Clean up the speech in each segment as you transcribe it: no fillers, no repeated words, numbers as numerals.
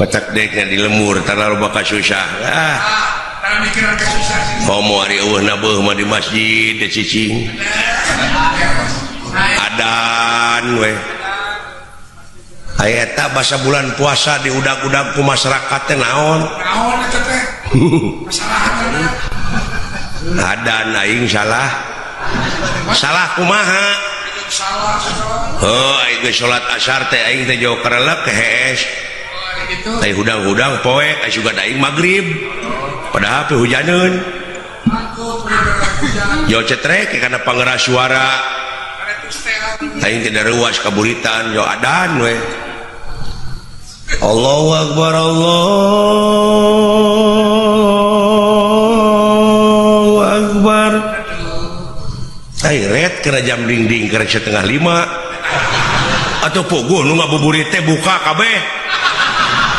Batak deknya di lemur terlalu bakal susah. Ah. Komo ari eueuh nabeuh mah di masjid teh cicing. Adan we. Aya eta basa bulan puasa diudag-udag ku masyarakat teh naon? Naon eta teh? Masalahan. Adan aing salah. Salah kumaha? Salah. Heuh, aing geus salat asar teh aing teh jauh karelek hees. Gitu. Ai hudang-hudang poek aya sugan aing magrib. Padahal pe hujaneun. Yo cetrek kana pangeras suara. Aing teh daruas kaburitan yo adan we. Allahu akbar, Allahu akbar. Ai ret kana jam dingding keur 4:30. Atuh puguh nu ngabuburit teh buka kabeh.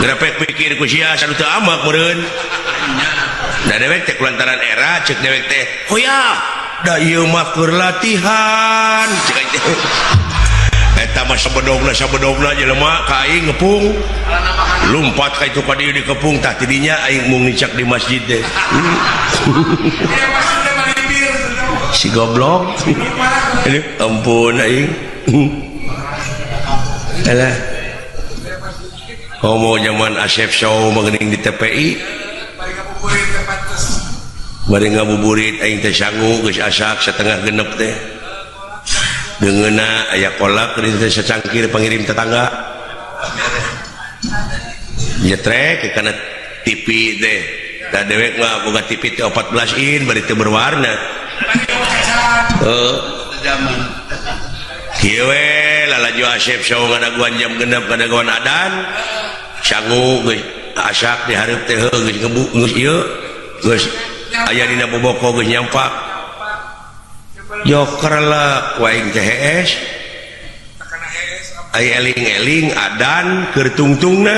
Gerepek pikir ku sia sanu teu amak meureun. Da dewek teh kulantaran era cek dewek teh, "Hoya, da ieu mah keur latihan." Cek aing teh. Eta mah sabedogna jelema ka aing ngepung. Lumpat ka itu ka dieu dikepung tah tidinya aing mung nicak di masjid teh. Si goblok. Aduh, ampun aing. Alah. Homo zaman Asep Show mengening di TPI. Bari ngabuburit aing teh sangu geus asak 5:30 teh. Deungeuna aya kolak geuning teh sacangkir pangirim tetangga. Nyetrek kana TV teh. Da dewek mah boga TV teh 14 in bari teu berwarna. Heuh. Kieu we lalajo Asep Show ngadaguan jam 6 ngadaguan adan. Sangu geus asak di hareup teh heuh geus ngebu geus ieu geus aya dina boboko geus nyampak. Joker lah ku aing teh hees. Ai eling-eling adan keur tungtungna.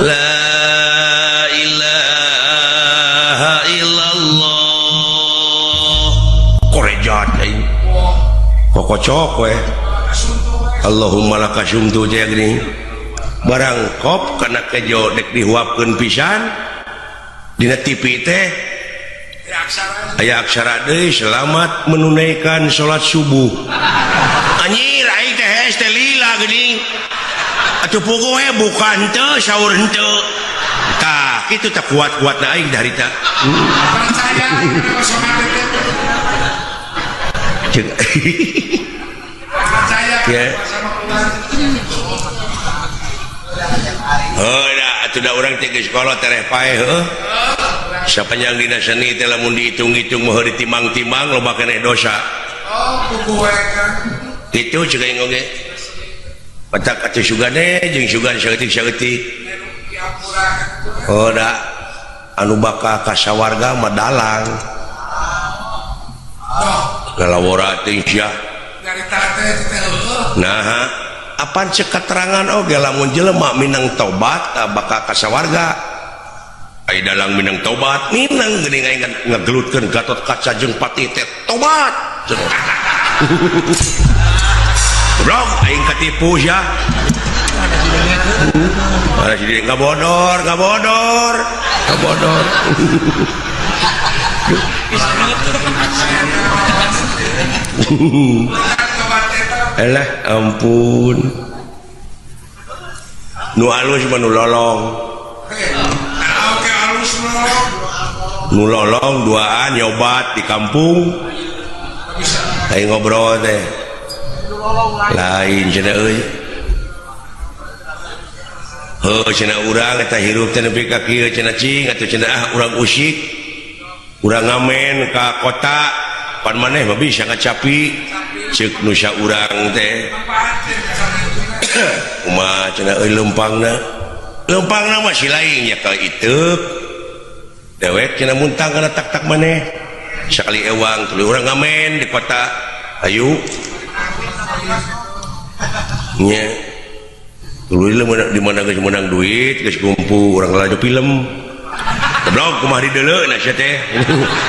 La ilaha illallah. Korejat aing. Kokocok we. Allahumma laka sumtu teh geuning. Barang kop kana kejo dek dihuapkeun pisan dina TV teh aya aksara deui selamat menunaikan salat subuh. Anjir aing teh hees teh lila geuning. Atuh puguh we buka henteu sahur henteu. Tah kitu teh kuat-kuatna aing harita. Percaya Cek. Percaya Ya. sama keluarga. Heuh da atuh da urang teh geus kolot tereh paeh heuh. Sapanjang dina seni teh lamun dihitung-hitung mah ditimang-timang loba keneh dosa. Oh, puguh we kan. Kitu cek aing oge. Petak atuh sugane jeung sugan saeutik-saeutik. Oh da anu bakal ka sawarga mah dalang. Ngalawora teh sia. Nyarita teh teh heueuh. Nah, apan cek keterangan oge lamun jelema minang tobat bakal ka sawarga. Ai dalang minang tobat, minang geuning aing ngagelutkeun Gatot Kaca jeung Patih teh tobat. Goblok aing katipu sia. Ada si dia ngabodor, ngabodor, ngabodor. Elah ampun. Nu alus mah nu lolong. Oke alus lolong. Nu lolong duaan nyobat di kampung. Aing ngobrol teh. Lain cenah euy. Heuh cenah urang eta hirup teh nepi ka kieu cenah cing atuh cenah ah urang usik. Urang ngamen ka kota pan maneh mah bisa ngacapi ceuk nu saurang teh. Kumaha cenah euy leumpangna? Leumpangna mah si lain nya ka iteuk. Dewek cenah muntang kana tak-tak maneh. Sakali ewang tuluy urang ngamen di kota. Ayu. Nya. Tuluy di mana geus meunang duit geus kumpul urang laju film. Goblok kumaha dideuleu na sia teh.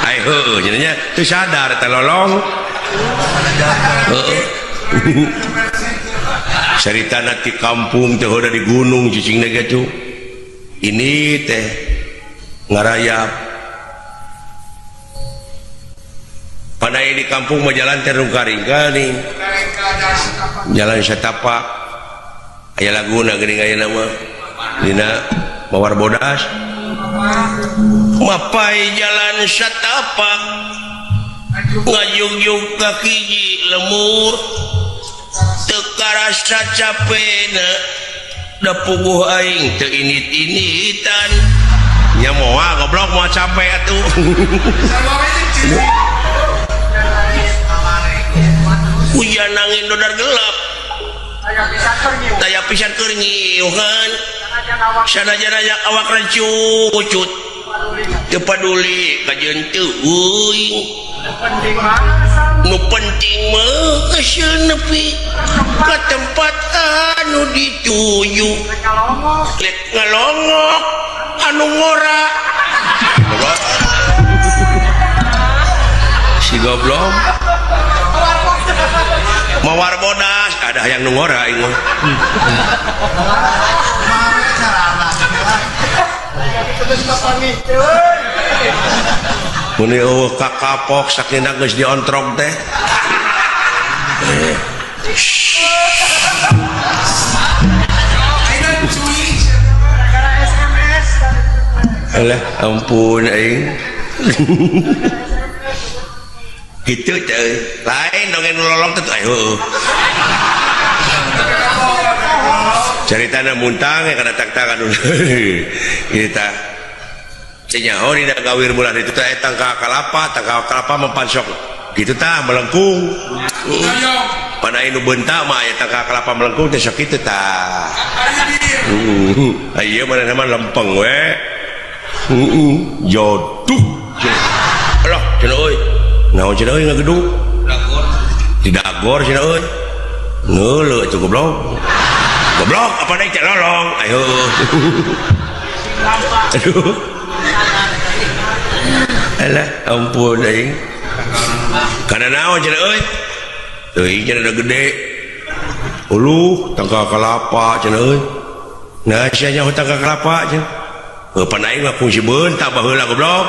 Ai heueuh cenah nya teu sadar teh lolong. Heeh. Caritana ti kampung teh udah di gunung cicingna gitu. Ini teh ngarayap. Pandai di kampung mah jalan teh rungka-ringka nih. Jalan setapak. Aya laguna geuning aya nama. Dina Mawar Bodas. Mapai jalan setapak. Ngajugjug ka hiji lemur. Teu karasa capena. Da puguh aing teu init-initan. Nya moal goblok moal capek atuh. Hujan angin dodar gelap. Daya pisan keur nyiuhan. Sanajan aya awak rancucut. Teu paduli kajeun teu euing. Nu penting mah geus nepi ka tempat anu dituju. Lek ngalongok anu ngora. Goblok. Si goblok. Mawar bodas ada yang nu ngora aing mah. Mun eueuh kakapok sakina geus diontrog teh. Alah ampun aing. Gitu teh lain dongeng nu lolong teh heueuh. Caritana muntang ya kana tak-takan. Kita nyaho dina gawir bulan itu teh tangka kalapa, tangka kalapa mempansok gitu tah melengkung. Panai nu beunta mah aya tangka kalapa melengkung teh sok kitu tah. Ieu manehna mah lempeng we. Joduh. Alah cenah euy. Naon cenah euy ngagedung? Di dagor cenah euy. Ngeuleuh atuh goblok. Goblok apa deui teh lolong. Ayo. Aduh. Alah ampun aing. Kana naon cenah euy? Teuing cenah da gede. Uluh tangka kalapa cenah euy. Nah sia nyaho tangka kalapa cenah. Heuh pan aing mah fungsi beunta baheula goblok.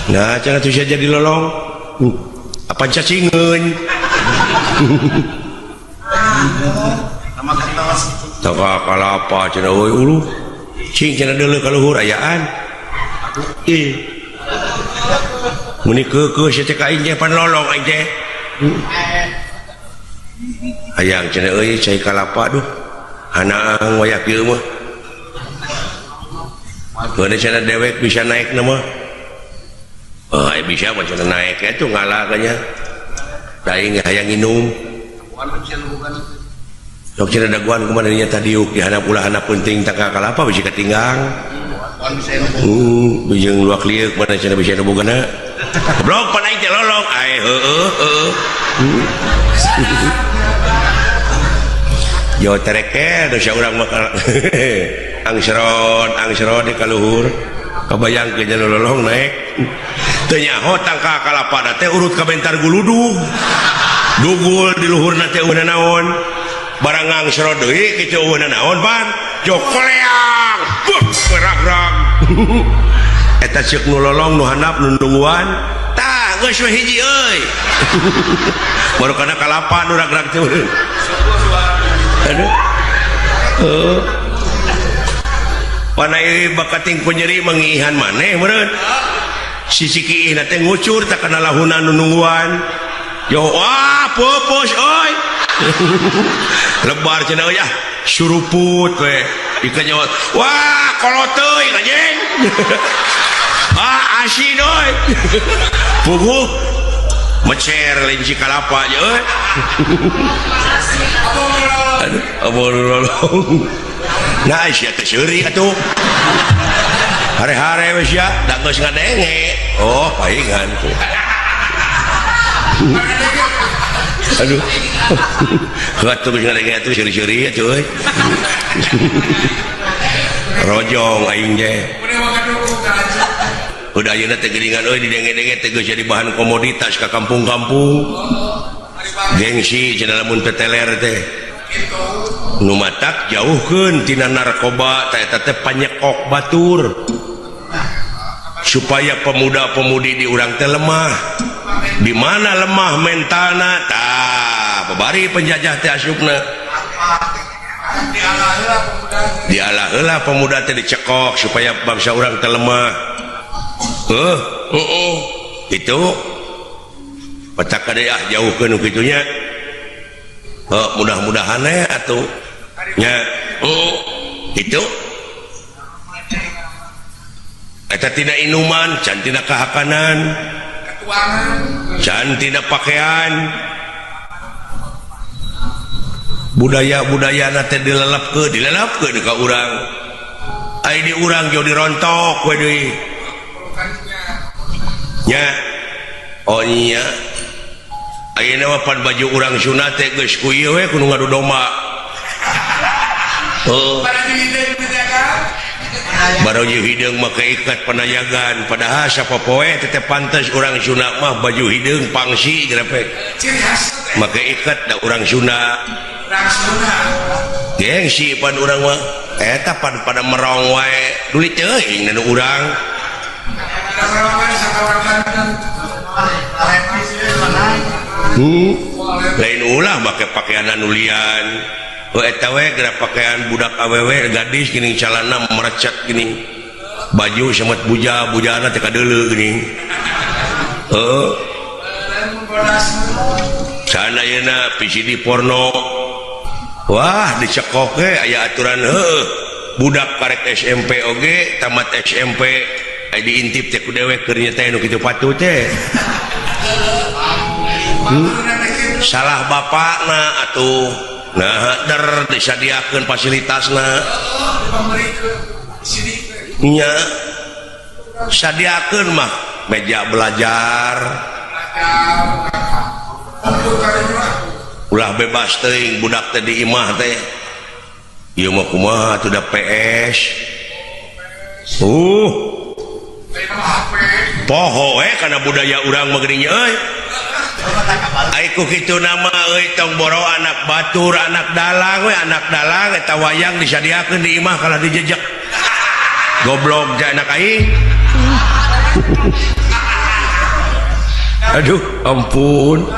Nah cenah tuh sia jadi lolong. Apa cacingeun. Tangka kalapa cenah euy uluh. Cing cenah deuleu ka luhur ayaan. Ih. Meni keukeuh sia teh ka aing teh pan lolong aing teh. Hayang cenah euy cai kalapa duh. Hanaang wayah kieu mah. Keun cenah dewek bisa naik na mah. Oh, aya bisa mah cenah naik atuh ngala kanya. Da aing hayang nginum. Sok cenah daguan kumaha nya tadiuk di handap ulah handap penting tangka kalapa bisi katinggang. Bijeng luak lieuk mana cenah bisa nu bogana. Goblok pan aing teh lolong. Ae heueuh heueuh. Yo terekel dosa urang mah angsrod angsrod di kaluhur. Kabayang ke jalur lolong naik. Teu nyaho tangka kalapa teh urut ka bentar guludug. Dugul di luhurna teh eueuh naon. Barang ngangsrod deui kitu eueuh naon pan. Jokoleang. Buh rag-rag. Eta ceuk nu lolong nu handap nu nungguan. Tah geus we hiji euy. Baru kana kalapa nu rag-rag teh. Aduh. Heuh. Panai bakating ku nyeri mangihan maneh meureun. Sisi kiihna teh ngucur tak kana lahuna nu nungguan. Yo wah pupus euy. Lebar cenah euy ah suruput we. Ikan nyawa wah kolot teuing anjing. Ah asin euy. Puguh mecer lenci kalapa je euy. Aduh, abon lolong. Nah, sia teh seuri atuh. Hare-hare we sia, da geus ngadenge. Oh, paingan tuh. Aduh. Atuh geus ngadenge atuh seuri-seuri atuh euy. Rojong aing teh. Udah ayeuna teh geuningan euy didenge-denge teh geus jadi bahan komoditas ka kampung-kampung. Gengsi cenah lamun teu teler teh. Nu matak jauhkeun tina narkoba teh eta teh panyekok batur. Supaya pemuda-pemudi di urang teh lemah. Di mana lemah mentalna tah babari penjajah teh asupna. Dialah heula pemuda teh dicekok supaya bangsa urang teh lemah. Itu pecak kade ah jauhkeun kitu nya. Mudah-mudahan we atuh nya. Itu eta tina inuman, can tina kahakanan, can tina pakaian. Budaya-budayana teh dilelepkeun ka urang. Ai di urang jauh dirontok we deui. Nya. Oh nya. Ayeuna mah pan baju urang Sunda teh geus ku ieu we kudu ngadu domba. Heuh. Baru hideung make ikat panayagan padahal sapopoe teh pantes urang Sunda mah baju hideung pangsi gerepe. Make ikat da urang Sunda. Gengsi pan urang mah eta pan pada merong wae dulit teuing nu urang. Lain ulah make pakaian anu lian. Eta we geura pakaian budak awewe gadis geuning calana merecet geuning. Baju samet buja bujana teh kadeuleu geuning. Heuh. Sana ayeuna VCD porno. Wah, dicekok ge aya aturan heueuh. Budak karek SMP oge tamat SMP aya diintip teh ku dewek keur nya teh nu kitu patuh teh. Salah bapakna atuh. Nah, der disadiakeun fasilitasna. Nya sadiakeun mah meja belajar. Ulah bebas teuing budak teh di imah teh. Ieu mah kumaha atuh da PS. Poho we kana budaya urang mah geuning euy. Ai ku kitu nama euy tong boro anak batur, anak dalang we, anak dalang eta wayang disadiakeun di imah kalah dijejek. Goblok ja anak aing. Aduh, ampun.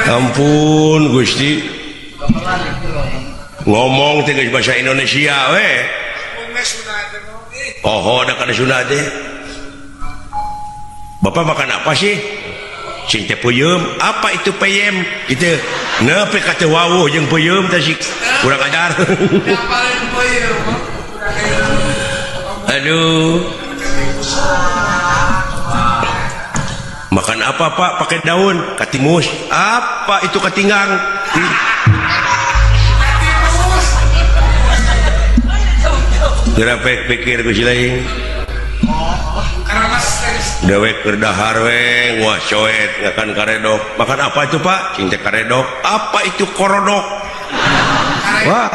Ampun Gusti. Ngomong teh geus bahasa Indonesia we. Oh, da kana Sunda teh. Bapak makan apa sih? Cing teh peuyeum. Apa itu peyem? Gitu. Nepi ka teu wawuh jeung peuyeum teh sih. Kurang ajar. Aduh. Makan apa Pak? Pakai daun, katimus. Apa itu katinggang? Gerapek pikir ku si lain. Dewek keur dahar we, wah coet ngakan karedok. Makan apa itu Pak? Cing teh karedok. Apa itu korodok? Wah.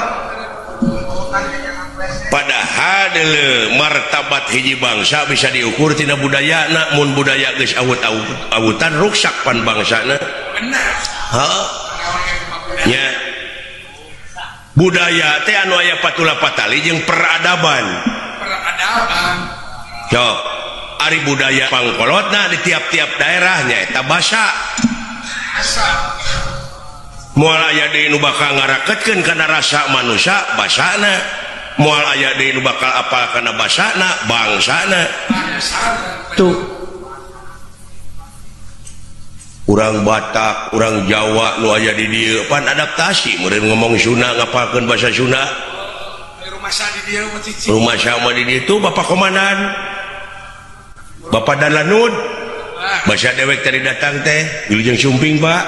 Padahal deuleu martabat hiji bangsa bisa diukur tina budayana, mun budaya geus awut-awutan ruksak pan bangsana. Heuh. Nya. Budaya teh anu aya patula patali jeung peradaban. Peradaban. Yo, ari budaya pangkolotna di tiap-tiap daerah nyaeta basa. Moal aya deui nu bakal ngaraketkeun kana rasa manusia basana. Moal aya deui nu bakal apal kana basana bangsana. Tuh. Urang Batak, urang Jawa nu aya di dieu pan adaptasi meureun ngomong Sunda ngapalkeun bahasa Sunda. Rumah sama di dieu tuh Bapak Komandan. Bapak dan Lanud. Bahasa dewek tadi datang teh, wilujeng sumping, Pak.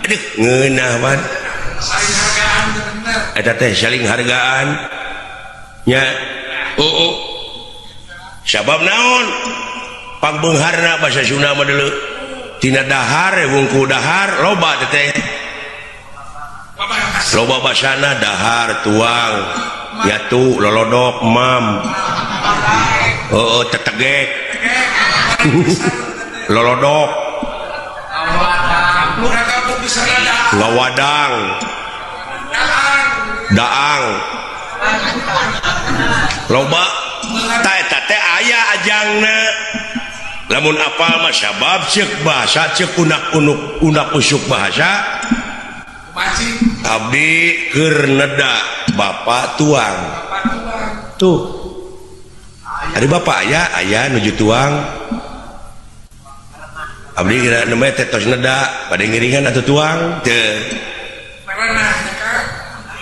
Aduh, ngeunah pan. Saling hargaan bener. Eta teh saling hargaan. Nya. Oh. Sabab naon? Pangbeungharna bahasa Sunda mah deuleu. Tina dahar wungkul dahar loba teh. Loba basana dahar tuang. Yatu lolodok mam. Heeh tetegek. Lolodok. Ngawadang. Daang. Loba ta eta teh aya ajangna. Lamun apal mah sabab ceuk bahasa ceuk unak-unuk unak usuk bahasa. Abdi keur neda bapak tuang. Tuh. Ari bapak aya aya nuju tuang. Abdi kira nembe teh tos neda bade ngiringan atuh tuang teu.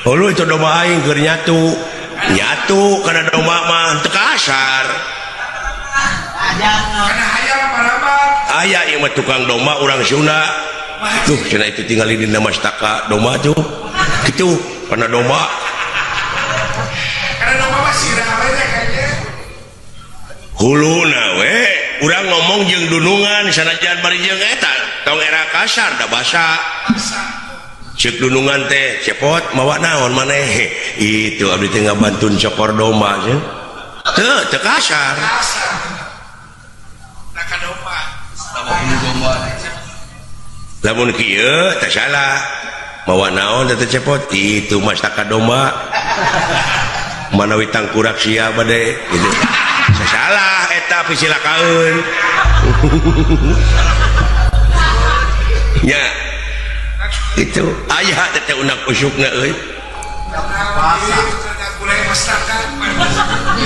Hulu itu domba aing keur nyatu. Nyatu kana domba mah teu kasar. Aya ieu mah tukang domba urang Sunda. Tuh cenah itu tinggali dina mastaka domba tuh. Kitu kana domba. Kana domba mah sirah we kayaknya. Huluna we urang ngomong jeung dunungan sanajan bari jeung eta tong era kasar da basa. Ceuk dunungan teh cepot mawa naon maneh. Itu abdi teh ngabantun cokor domba cenah. Teu teu kasar. Lamun kieu teh salah. Mawa naon teh cepot itu mastaka domba. Manawi tangkurak sia bade gitu. Salah eta pisilakaeun. Nya. Itu aya teh unak usukna euy.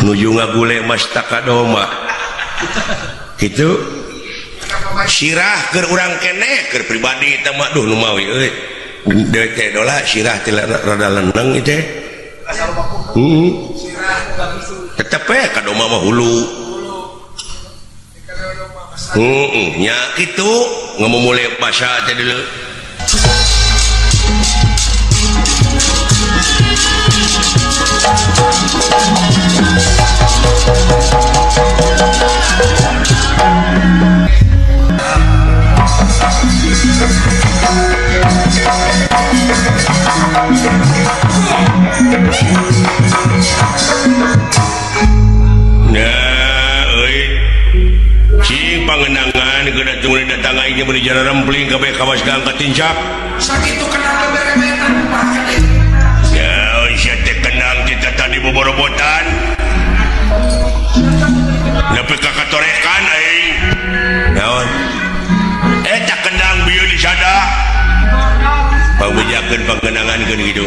Nuju ngagule mastaka domba. Kitu. Sirah keur urang keneh keur pribadi eta mah duh nu mawi euy. Deui teh dola sirah teh rada leneng ieu teh. Heeh. Tetep we ka domba mah hulu. Heeh, nya kitu ngamumule basa teh deuleu. Nah, euy. Cing pangenangan geuna tunggu datang aing bari jara rempling kabeh kawas ka angkat tincak. Sakitu kenang beberemetan kumaha deui. Ya, euy sia teh kenang kita tadi boborobotan. Nepi ka katorekan aing. Naon? Eta kendang bieu disada. Pangbejakeun pangenangankeun kitu.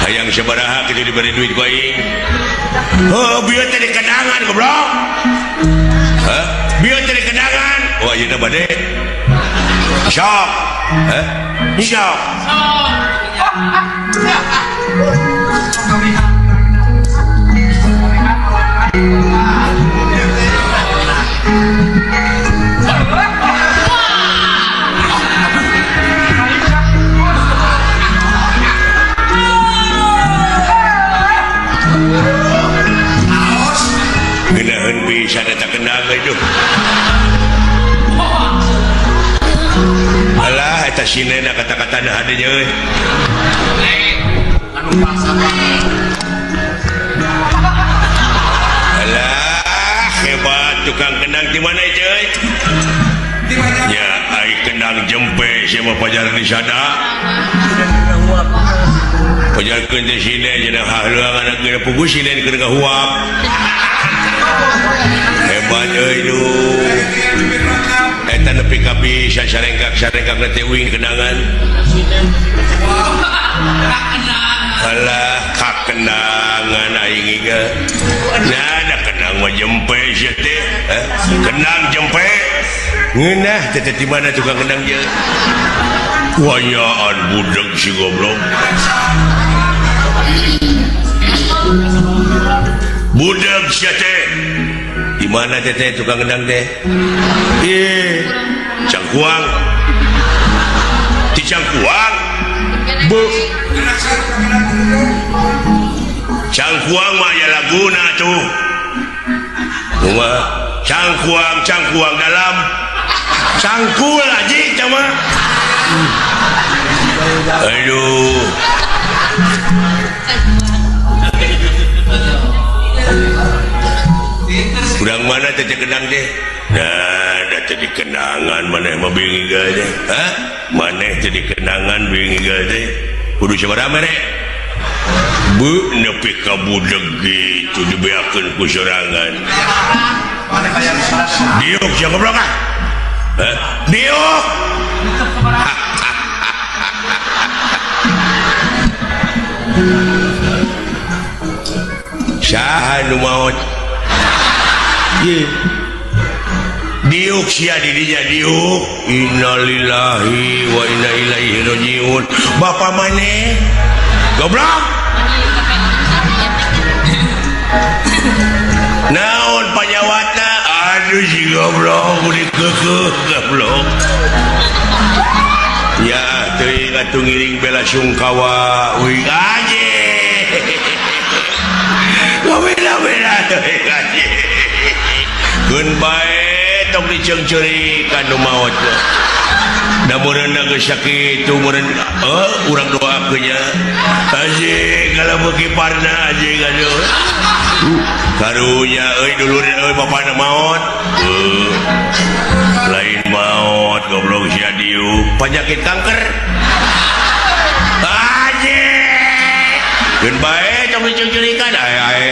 Hayang sabaraha kitu diberi duit ku aing. Oh, bieu teh dikendangan goblok. Hah? Bieu teh dikendangan. Oh, ayeuna bade. Sok. Hah? Sok. Geunaheun pisan eta kendang euy. Alah eta sinena kata-katana hade euy. Alah hebat tukang kendang di mana ieu euy? Di mana? Ya ai kendang jempe sia mah pajar di sada. Pajarkeun teh sine cenah hahleuangan geuna puguh sine keur ngahuap. Hebat euy duh. Eta nepi ka bisa sarengkak-sarengkak teh uing kenangan. Alah kakenangan aing ieu. Nah da kenang mah jempe sia teh. Kenang jempe. Ngeunah teh teh di mana tukang kendang ieu? Wayaan budeg si goblok. Budeg sia teh. Di mana teh teh tukang kendang teh? Ih, Cangkuang. Di Cangkuang. Bu. Cangkuang mah aya laguna tuh. Kumaha? Cangkuang, cangkuang dalam. Cangkul aja teh mah. Aduh. Urang mana teh kenang teh? Nah, da teh dikenangan maneh mah bingung teh. Hah? Maneh teh dikenangan bingung teh. Kudu sabaraha mere? Bu nepi ka budeg gitu dibeakeun ku sorangan. Diuk sia goblok ah. Hah? Diuk. Saha nu maot? Diuk sia didinya diuk. Innalillahi wa inna ilaihi rajiun. Bapak maneh goblok. Naon panyawatna? Aduh si goblok kudu keukeuh goblok. Ya teuing atuh ngiring bela sungkawa uing anjing. Bela-bela teuing anjing. Keun bae tong diceungceurikan nu maot mah. Da meureunna geus sakitu meureun urang doakeun nya. Anjing kalau beuki parna anjing aduh. Karunya euy dulur euy bapana maot. Lain maot goblok sia diuk penyakit kanker. Anjing. Keun bae tong diceungceurikan ae ae.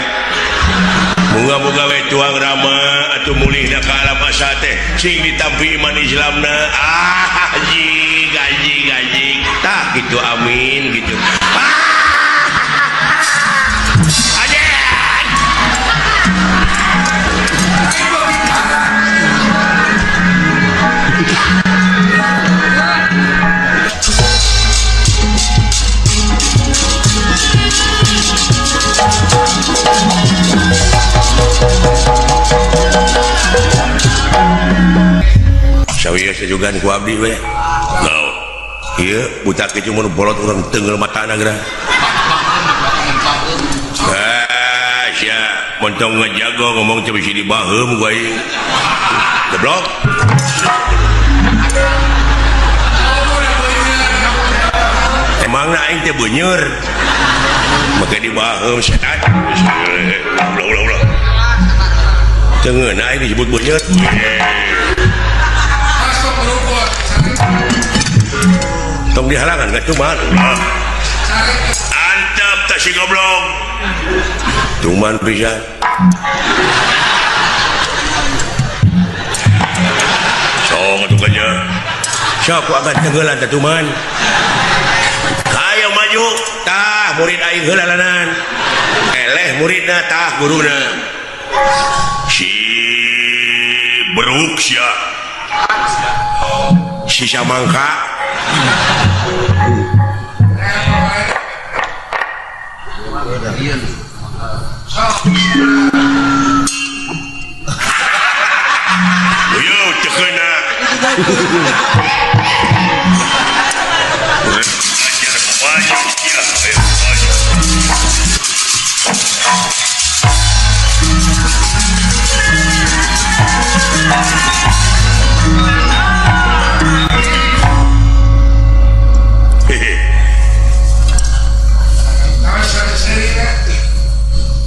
Moga-moga we tuang rama atuh mulihna ka alam asa teh sing ditampi iman Islamna. Ah anjing anjing anjing. Tah kitu amin gitu. Ah! Anjing. Sawieu sejugan ku abdi we. Naon? Ieu butak kitu mun bolot urang teunggeul matana geura. Ah, sia montong ngejago ngomong teh bisi dibaheum ku aing. Goblok. Emangna aing teh beuneur. Make dibaheum setan. Ulah ulah ulah. Teungeun aing disebut beuneur. Tong dihalangan gak cuman. Antep teh si goblok. Cuman pisan. Sok atuh kanya. Sok akan tenggelan teh cuman. Hayo maju tah murid aing heula lanan. Eleh muridna tah guruna. Si beruk sia. Si samangka. Yo tekena. Ajar maju sia, ayo maju.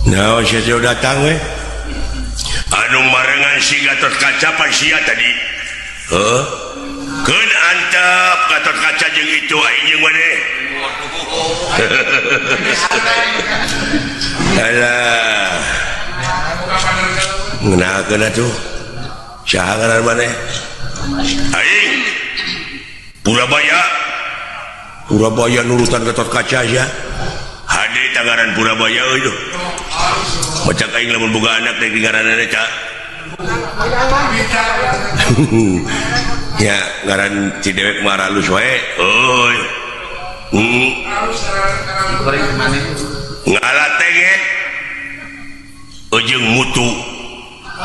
Nah, saya datang we. Anu marengan si Gatot Kaca pan sia tadi. Heuh. Keun antep Gatot Kaca jeung itu aing jeung maneh. Alah. Ngeunahkeun atuh. Saha ngaran maneh? Aing. Purabaya. Purabaya nurutan Gatot Kaca sia. Hade tangaran Purabaya euy. Macak aing lamun boga anak teh ngaranna ca. Ya ngaran si dewek mah alus wae. Euy. Ngalatege ujung mutu.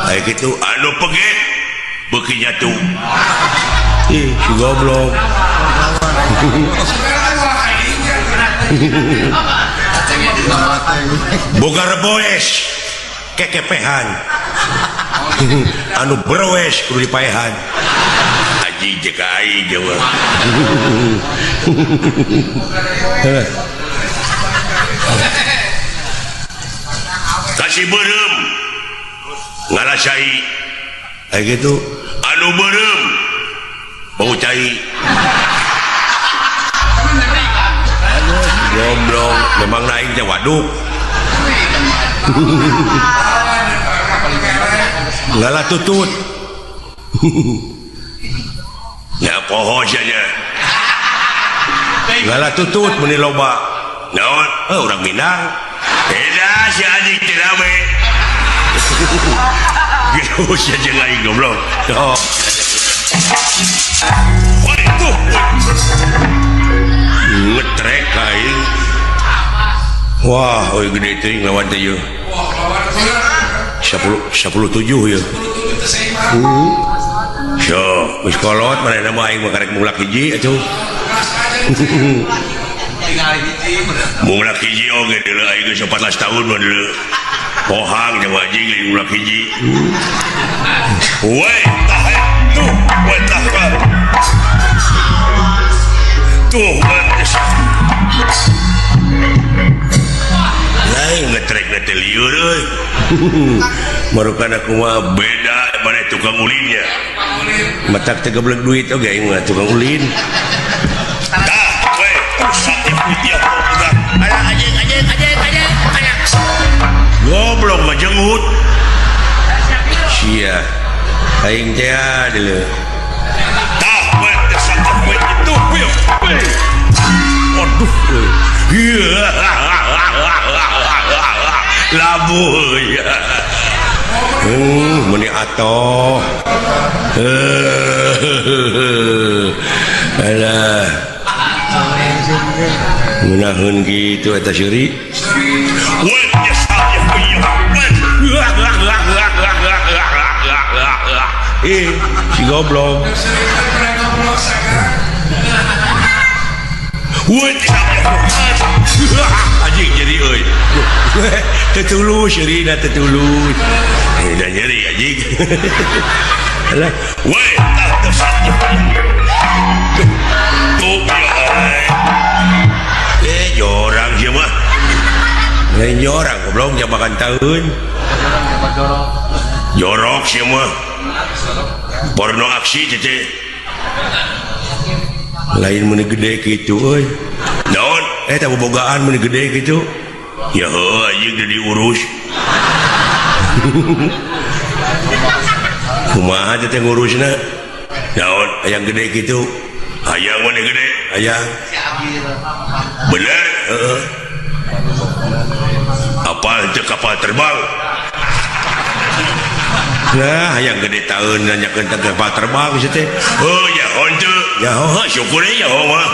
Aya kitu anu peget beuki nyatu. Ih, si goblok. Boga reboes kekepehan. Anu berwes kudu dipaehan. Aji jeung ka aing jeung. Kasih beureum. Ngalah cai. Kayak gitu. Anu beureum bau cai. Goblok, memang naik teh waduk. Ngalah tutut. Ya poho sia. Ngalah tutut meuni loba. Naon? Urang Minang. Beda si anjing teh rame. Gitu sia jeung aing goblok. Oh. Woi tuh. Ngetrek aing. Wah, euy gede teuing lawan teh ieu. Wah, lawan 10 17 ya. So, geus kolot manehna mah aing mah karek mulak hiji atuh. Mulak hiji oge deuleu aing geus 14 tahun mah deuleu. Pohang jeung anjing lain mulak hiji. Woi, tah tuh, woi tah. Tuh, lain ngetrek teh lieur euy. Marukan aku mah beda mana tukang ulinnya. Matak teh geblek duit oge aing mah tukang ulin. Tah, we, sakit dia udah. Alah anjing anjing anjing anjing. Goblok ngajenggut. Sia. Aing teh deuleu. Tah, we, sakit we itu. Aduh. Labuh ya. Meni atoh. Alah. Ngeunaheun kitu eta seuri. Si goblok. Anjing jadi euy. Teu tulus seurina teu tulus. Da nyeri anjing. Alah, we tuh jorang ieu mah. Lain jorang goblok jabakan taeun. Jorok ieu mah. Porno aksi teh. Lain meuni gede kitu euy. Naon? Eta bobogaan meuni gede kitu. Ya heuh anjing teu diurus. Kumaha teh ngurusna? Naon hayang gede kitu? Hayang meuni gede, hayang. Bener? Heeh. Apal teu kapal terbang? Nah, hayang gede taeun nanyakeun teh kapal terbang sia teh. Heuh, ya henteu. Ya heuh, syukur ya mah.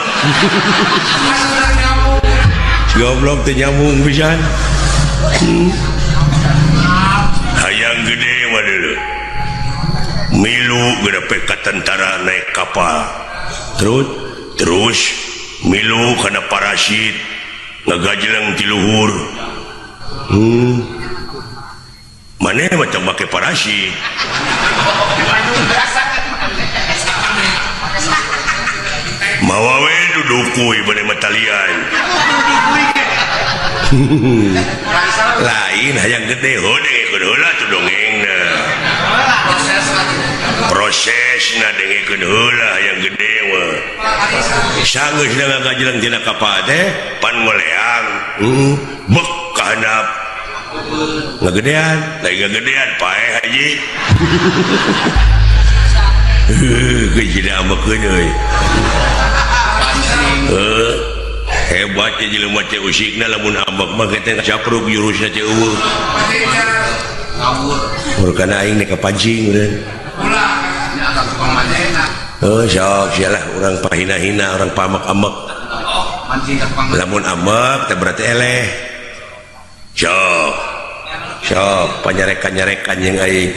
Goblok teh nyambung pisan. Hayang gede mah deuleu. Milu gede ka tentara naik kapal. Terus milu kana parasit ngagajleng ti luhur. Maneh mah teu make parasit. Mawa we dudukuy bade matalian. Lain hayang gede heuh dengekeun heula tuh dongengna. Prosesna dengekeun heula hayang gede mah. Sanggeus ngagajleng tina kapal teh pan ngoleang. Bek ka handap. Ngagedean, lain ngagedean paeh haji. Heuh, geus diambekeun euy. Hebat ya jelema teh usikna lamun ambek mah teh capruk jurusna teh eueuh. Ngawur. Murkana aing nek kapancing eureun. Ulah nya akang tukang mancing. Heuh sok sialah urang pahina-hina urang pamak-amek. Mancing ka tukang. Lamun ambek teh berarti eleh. Sok. Sok panyarekan-nyarekan jeung aing.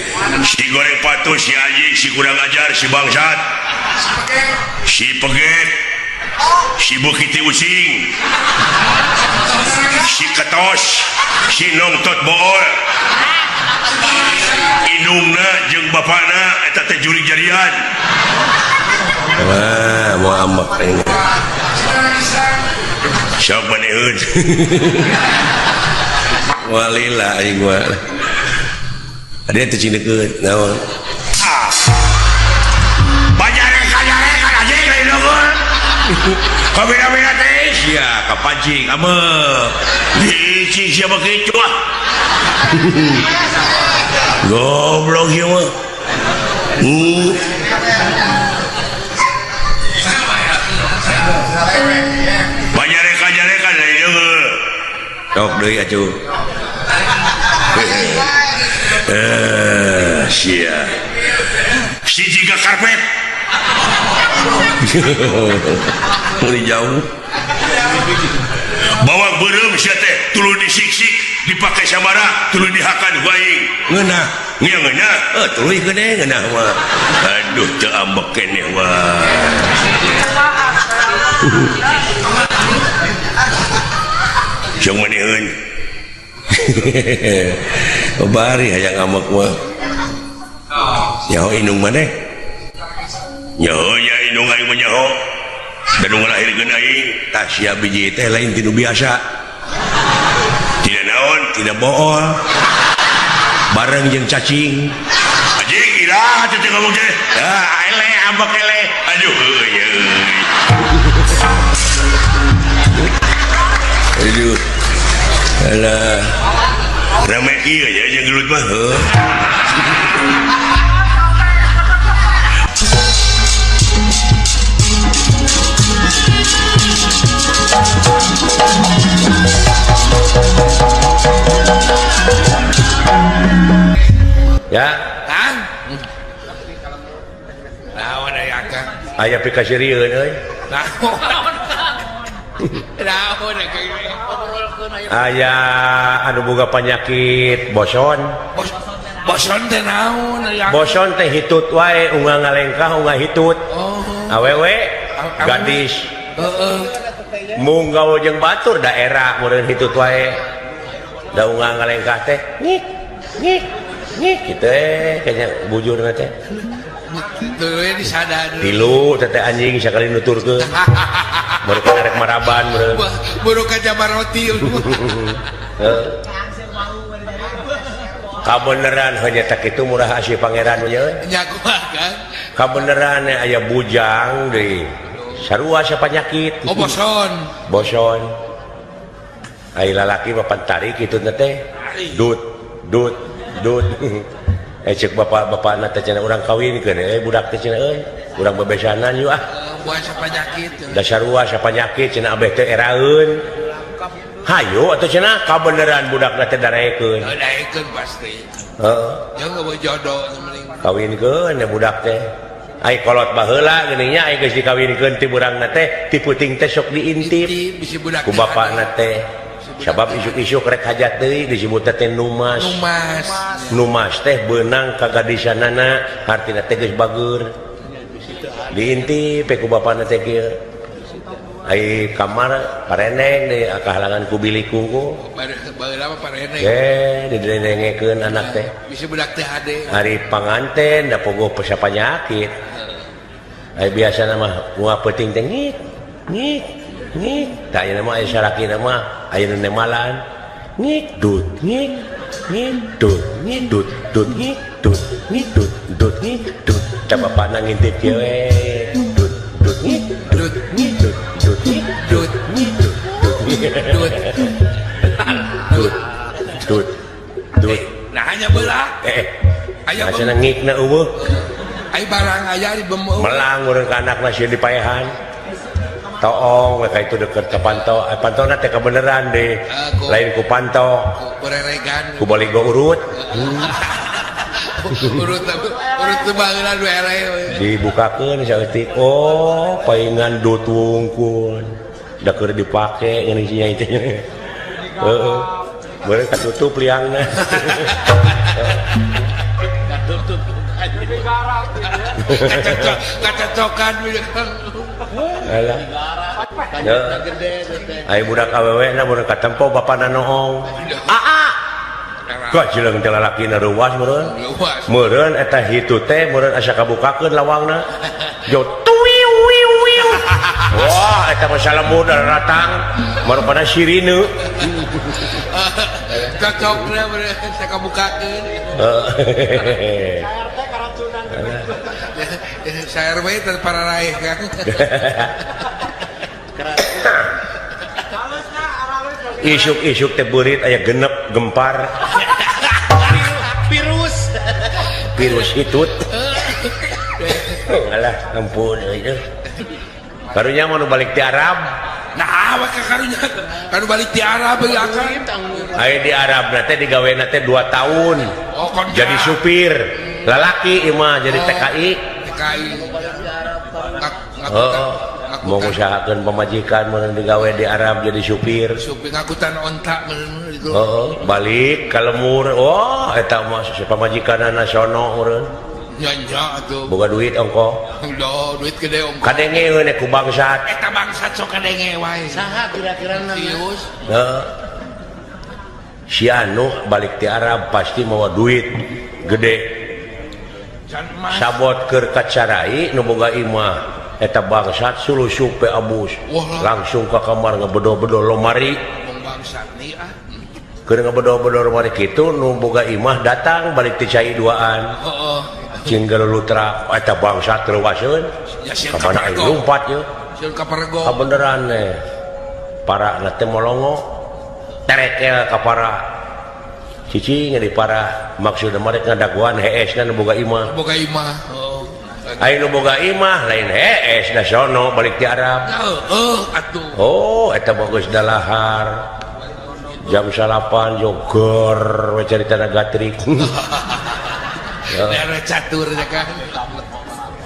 Si goreng patuh si anjing si kurang ajar si bangsat. Si peget. Si bukiti using. Si ketos, si nongtot bool. Indungna jeung bapana eta teh jurig jarian. Wah, mau ambek aing. Sok maneun. Walila aing mah. Ada teh cing deukeut naon? Ah. Bajarekan anjing lain dongol. Kabina-bina teh sia kapancing ameh. Diicing sia mah kitu ah. Goblok ieu mah. Bajarekan lain dongol. Tok deui atuh. Sia. Si jiga karpet. Mulai jauh. Bawa beureum sia teh tuluy disiksik dipake sabara tuluy dihakan ku aing. Ngeunah, ngeunah. Tuluy gede ngeunah mah. Aduh teu ambek keneh wah. Jeung maneun. Bari hayang ambek mah. Nyaho indung maneh? Nyaho nya indung aing mah nyaho. Da nu ngalahirkeun aing tah sia biji teh lain ti nu biasa. Tidak naon, tidak bool. Bareng jeung cacing. Anjing iraha teh ngomong teh. Ah, eleh ambek eleh. Aduh euy euy. Aduh. Alah. Rame kieu nya jeung gelut mah heuh. Ya, Kang. Naon aya Kang? Aya pikaseurieun euy. Naon? Naon aya anu boga panyakit boson. Boson teh naon aya? Boson teh hitut wae unggal ngalengkah unggal hitut. Oh. Awewe gadis. Heeh. Mung gawe jeung batur daerah meureun hitut wae. Da unggal ngalengkah teh ngik ngik ngik kitu kayaknya bujurna teh. Tuluy disadar. Tilu teh anjing sakali nuturkeun. Meureun rek maraban meureun. Buru ka jamar roti. Heeh. Kabeneran hanya tak itu murah asih pangeran nya. Nya kumaha kan? Kabeneran aya bujang deui. Sarua sia panyakit. Oh boson. Boson. Ai lalaki mah pantarik kitu teh. Dut dut dut. Cek bapak-bapakna teh cenah urang kawinkeun budak teh cenah euy. Urang bebesanan yeuh ah. Buah sapanyakit. Da sarua sapanyakit cenah abeh teh eraeun. Hayu atuh cenah kabeneran budakna teh darekeun. Darekeun pasti. Heeh. Jeung eueuh jodoh mending. Kawinkeun budak teh. Ai kolot baheula geuning nya ai geus dikawinkeun ti burangna teh ti puting teh sok diintip ku bapakna teh. Sabab isuk-isuk rek hajat deui disebut teh numas. Numas. Numas teh beunang ka gadisanana hartina teh geus bageur. Diintip ku bapakna teh kieu. Ai kamar pareneng deui kahalangan ku bilik kungku. Baheula mah pareneng. Ye, didengekeun anak teh. Bisi budak teh hade. Ari panganten da pogoh panyakit. Ai biasana mah moal peuting teh ngik ngik ngik. Tah ayeuna mah aya salakina mah aya nu nemalan. Ngik dut ngik ngik dut ngik dut dut ngik dut ngik dut dut ngik dut. Tah bapakna ngintip kieu we. Dut dut ngik dut ngik dut dut ngik dut ngik dut dut dut dut dut. Nah hanya belah. Aya cenah ngikna eueuh. Ai barang aya di bemo. Melang urang ka anakna sieun dipaehan. Toong we ka itu deket ka panto. Pantona teh kabeneran deh. Lain ku panto. Ku reregan. Ku baligo urut. Urut urut teh baheula du eleh. Dibukakeun saeutik. Oh, paingan dut wungkul. Da keur dipake ngeuni sia teh. Heeh. Beureuh katutup liangna. Katutup. Kacocokan Alah. Ai budak awewe na mun katempo bapana noong. Aa. Kok jeleng teh lalakina reuwas meureun. Meureun eta hitu teh meureun asa kabukakeun lawangna. Jo tuwiu wiu wiu. Wah, eta mah salembur datang marupana sirine. Cocokna bener sakabukakeun. Heeh. Saer we teh pararaeh kan. Isuk-isuk teh beurit aya genep gempar. Virus. Virus hitut. Alah ampun euy. Karunya mah nu balik ti Arab. Nah, awak ka karunya kanu balik ti Arab euy akang. Aya di Arab na teh digawena teh 2 tahun. Oh, kontrak. Jadi supir. Lalaki ieu mah jadi TKI. TKI. Heeh. Mau ngusahakeun pamajikan mun digawe di Arab jadi supir. Supir ngakutan onta meureun itu. Heeh, balik ka lemur. Wah, eta mah pamajikanna sono meureun. Nya nya atuh. Boga duit ongko. Duh, duit gede ongko. Kadenge we ku bangsat. Eta bangsat sok kadenge wae. Saha kira-kira na? Sius. Heeh. Si anu balik ti Arab pasti mawa duit gede. Sabot keur kacarai nu boga imah. Eta bangsat sulusup pe abus. Langsung ka kamar ngebedo-bedo lomari. Bangsat nih ah. Keur ngebedo-bedo lomari kitu nu boga imah datang balik ti cai duaan. Heeh. Cing galulutra eta bangsat leuwaseun. Ya Ka mana aing lumpat yeuh. Sieun kaparego. Kabeneran eh. Para na teh molongo. Terekel ka para. Cicing di para maksudna mah rek ngadaguan hees na nu boga imah. Boga imah. Heeh. Aing nu boga imah lain hees da sono balik ti Arab. Heeh atuh. Oh, eta mah geus dalahar. Jam 9 jogor we caritana gatrik. Dere catur ya kan.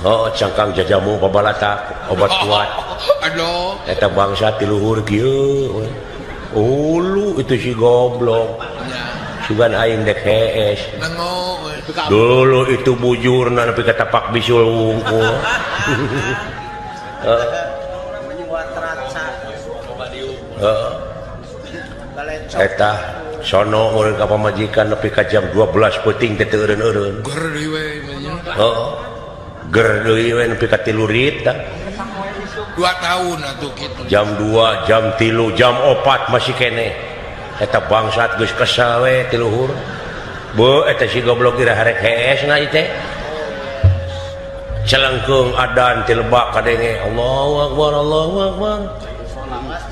Oh, cangkang jajamu pabalatak obat kuat. Aduh. Eta bangsa ti luhur kieu. Ulu itu si goblok. Sugan aing dek hees. Dulu itu bujurna nepi ka tapak bisul wungkul. Heeh. Eta sono meureun ka pamajikan nepi ka jam 12 peuting teh teu eureun-eureun. Ger deui we nya. Heeh. Ger deui we nepi ka 3 rit tah. 2 tahun atuh kitu. Jam 2, jam 3, jam 4 masih keneh. Eta bangsat geus kesel we ti luhur. Beuh eta si goblok ira harek hees na ieu teh. Celengkeung adan ti lebak kadenge Allahu akbar Allahu akbar.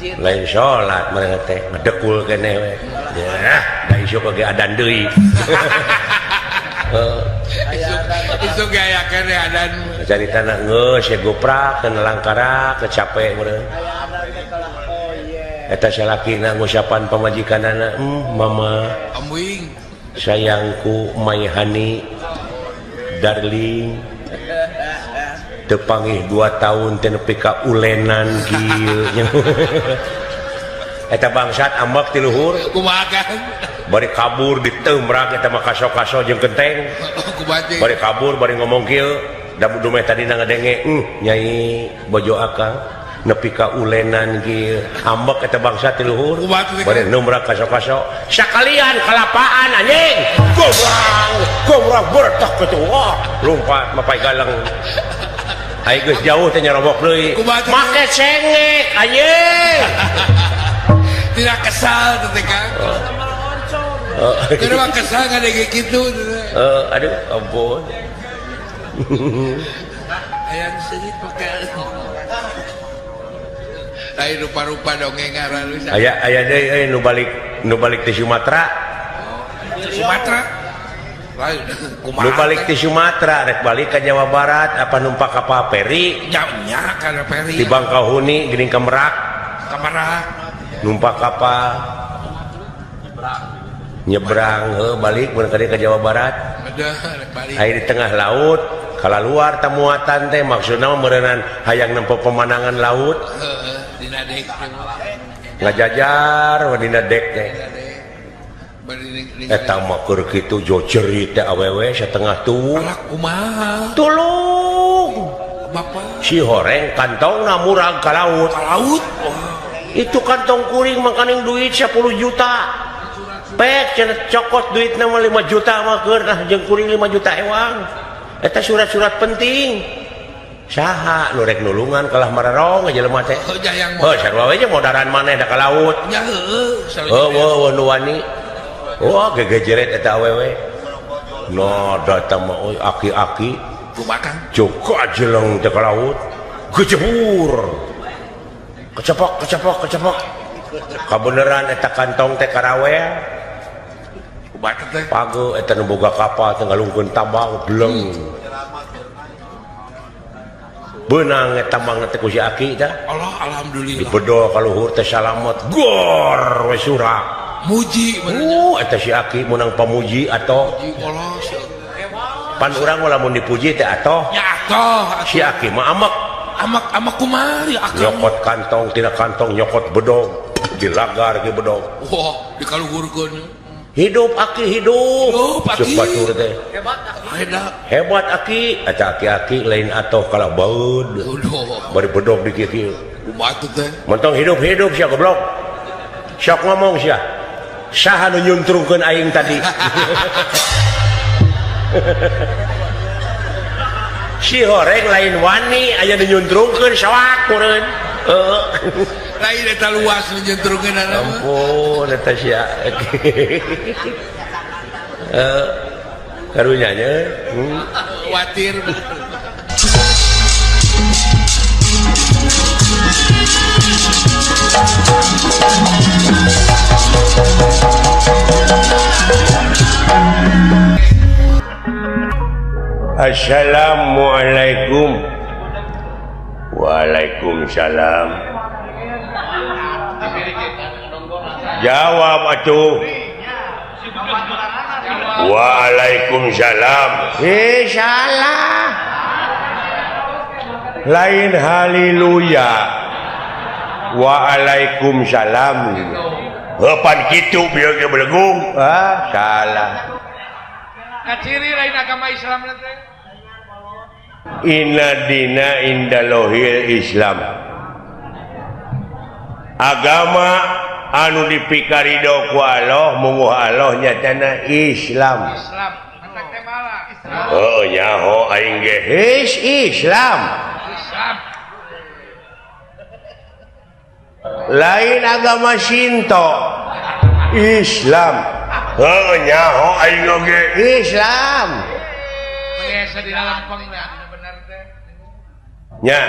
Lain salat mereka teh ngedekul keneh we. Yah, da isuk oge adan deui. Heeh. Isuk aya keneh adan. Caritana geus ye goprak kana langkara kecape meureun. Eta salakina ngusapan pamajikanana, mama. Ambuing. Sayangku my honey darling. Teu pangih 2 tahun teh nepi ka ulenan kieu. Eta bangsat ambek ti luhur. Kumaha kan? Bari kabur diteumrak eta mah kaso-kaso jeung kenteng. Kumaha teh? Bari kabur bari ngomong kieu, da dumeh tadina ngadenge, nyai bojo akang nepi ka ulenan kieu. Ambek eta bangsat ti luhur. Bari neumrak kaso-kaso. Sakalian kalapaan anjing. Gobrang, gobrang bertak kitu. Wah, lompat mapai galang. Aing geus jauh teh nyarobok deui. Make cengek anjing. Tidak kesal teh Kang. Keur mah kesal ngadenge kitu. Heeh, aduh ampun. Hayang seungit make. Lain rupa-rupa dongeng aralus. Aya aya deui euy nu balik ti Sumatera. Sumatera. Nu balik ti Sumatera rek balik ka Jawa Barat apa numpak kapal peri? Nya kana peri. Di Bangkahuni geuning ka Merak. Ka Merak. Numpak kapal nyebrang heuh balik mun ka Jawa Barat. Aya di tengah laut kalaluar tamuatan teh maksudna meureunnan hayang nempo pemandangan laut. Heeh, dina dek. Ngajajar we dina dek teh. Eta mah keur kitu jo jerit teh awewe satengah tuwuh. Alah kumaha? Tulung. Bapak. Si horeng kantongna murag ka laut. Ka laut. Oh. Itu kantong kuring makaning duit 10 juta. Pek cenah cokot duitna mah 5 juta mah keur nah jeung kuring 5 juta ewang. Eta surat-surat penting. Saha nu rek nulungan kalah mararong jelema teh. Heuh sarua we jeung modaran maneh da ka laut. Nya heueuh. Heueuh nu wani. Wah gegejeret eta awewe. No datang mah euy aki-aki kumaha joko jeleng teh ka laut. Gejebur. Kecepok kecepok kecepok. Kabeneran eta kantong teh karawel. Kumaha teh? Page eta nu boga kapal teh ngalungkeun tambang bleng. Benang eta tambang teh ku si aki teh. Allah alhamdulillah. Dibedol ka luhur teh salamet gor we surak. Muji eta si aki menang pamuji atau pan urang lamun dipuji teh atoh ya atoh si aki mah amek amek amek kumari akang nyokot kantong tina kantong nyokot bedog dilagar ge bedog wah dikaluhurkeun hidup aki hidup aki batur teh hebat hebat aki eta aki-aki lain atoh kalah baeud bari bedog di kieu kumaha teh mentong hidup-hidup sia goblok sok ngomong sia saha nu nyuntrungkeun aing tadi si horeng lain wani aya nu nyuntrungkeun sawak meureun heuh lain eta luas nu nyuntrungkeun ampun eta sia heuh karunya nya watir Assalamualaikum. Waalaikumsalam. Jawab atuh. Waalaikumsalam. Salah. Lain haleluya. Waalaikumsalam. Heupan kitu bieu ge belegung. Ah, salah. Kaciri lain agama Islam teh. Inna dina indalohil Islam. Agama anu dipikarido ku Allah munguh Allah nyatana Islam. Islam. Matak teh malah. Heuh nyaho aing ge his Islam. Islam. Lain agama Shinto. Islam. Heuh nyaho aing oge Islam. Biasa di lalampang bener teh. Nya.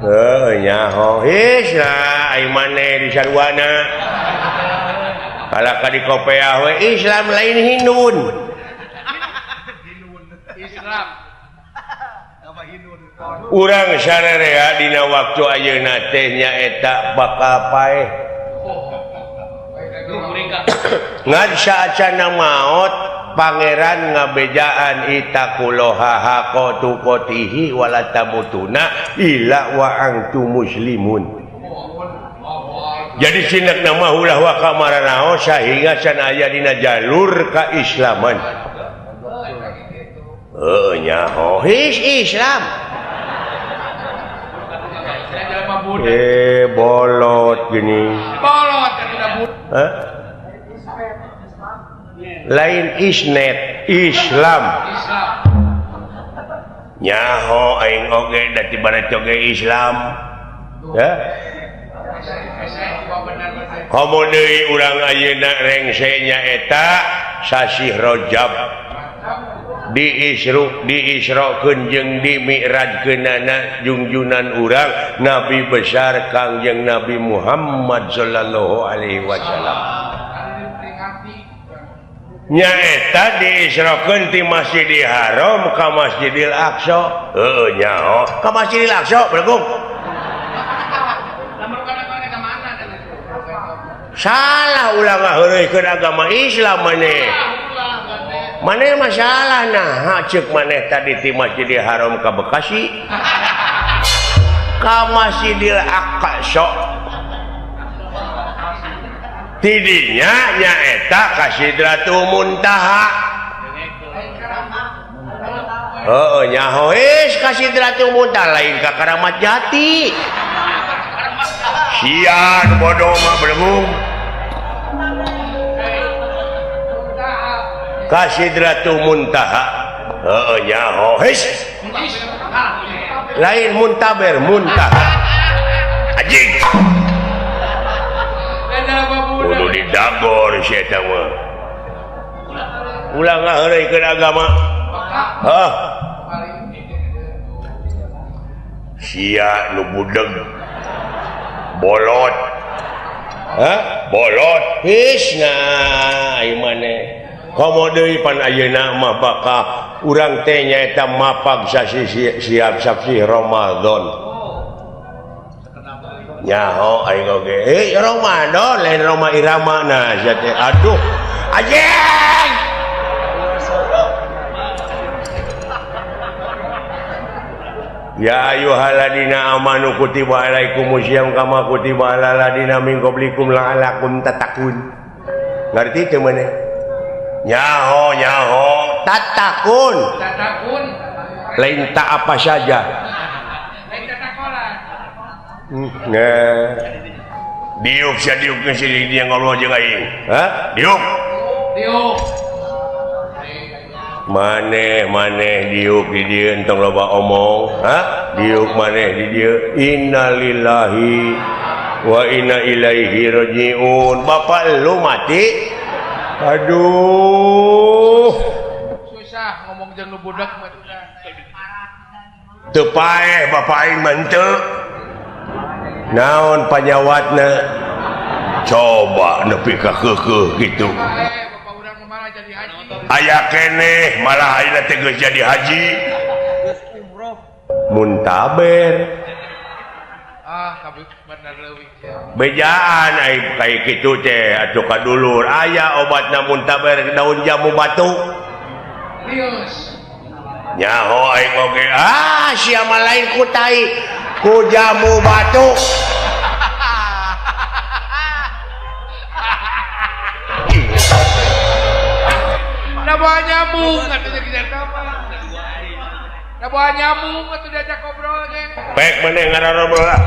Heuh nyaho Islam aing maneh di sarwana. Kalaka di kopeah we Islam lain Hindun. Islam. Urang sararea dina waktu ayeuna teh nyaeta bakal paeh. Ngan saacana maot pangeran ngabejaan itaqullaha haqqa tuqatihi wala tamutuna illa wa antum muslimun. Jadi sinak nama ulah wa kamaranaos sahingga can aya dina jalur kaislaman. Heuh nyaho his Islam. Bolot gini. Bolot tidak Hah? Lain isnet Islam. Nyaho aing oge da ti barat oge Islam. Ya. Komo deui urang ayeuna rengse nyaeta sasih Rajab. Diisrokeun jeung dimi'rajkeunana jungjunan urang Nabi besar Kangjeng Nabi Muhammad sallallahu alaihi wasallam. Nyaeta diisrokeun ti Masjidil Haram ka Masjidil Aqsa. Heuh nyaho ka Masjidil Aqsa belegung. Salah ulah ngaheureuykeun agama Islam maneh. Maneh masalah nah ceuk maneh tadi ti Masjidil Haram ka Bekasi ka Masjidil Aqsa. Tidinya nyaeta ka Sidratul Muntaha. Heuh nyaho geus ka Sidratul Muntaha lain ka Karamat Jati. Sian bodoh mah belegung. Ka Sidratul Muntaha. Heuh nyaho geus. Lain muntaber muntaha. Anjing. Kudu didagor si eta mah. Ulah ngaheureuikeun agama. Hah? Sia nu budeg. Bolot. Hah? Bolot. His nah ieu maneh. Komo deui pan ayeuna mah bakal urang teh nyaeta mapag sasi siap sasi Ramadan. Nyaho aing oge. Eh Ramadan lain Roma Irama nah sia teh. Aduh. Anjing. Ya ayyuhalladzina amanu kutiba alaikumusiyam kama kutiba alal ladzina min qablikum la'allakum tattaqun. Ngarti teu maneh? Nyaho nyaho tatakun. Tatakun. Lain tak apa saja. Lain tatakola. Nah. Diuk sia diuk geus dia ngobrol jeung aing. Hah? Diuk. Diuk. Maneh maneh diuk di dieu entong loba omong. Hah? Diuk maneh di dieu. Innalillahi wa inna ilaihi rajiun. Bapak lu mati. Aduh. Susah ngomong jeung nu budak mah. Teu paeh bapak aing mah henteu. Naon panyawatna? Coba nepi ka keukeuh kitu. Aya keneh malah ayeuna teh geus jadi haji. Muntaber. Ah, kabeh bener leuwih. Bejaan ai kaya kitu teh atuh ka dulur aya obatna muntaber daun jamu batu. Lius. Nyaho aing oge. Ah, sia mah lain ku tai, ku jamu batu. Da bawa nyamuk atuh jadi apa? Da bawa nyamuk atuh diajak ngobrol ge. Pek maneh ngarobrol lah.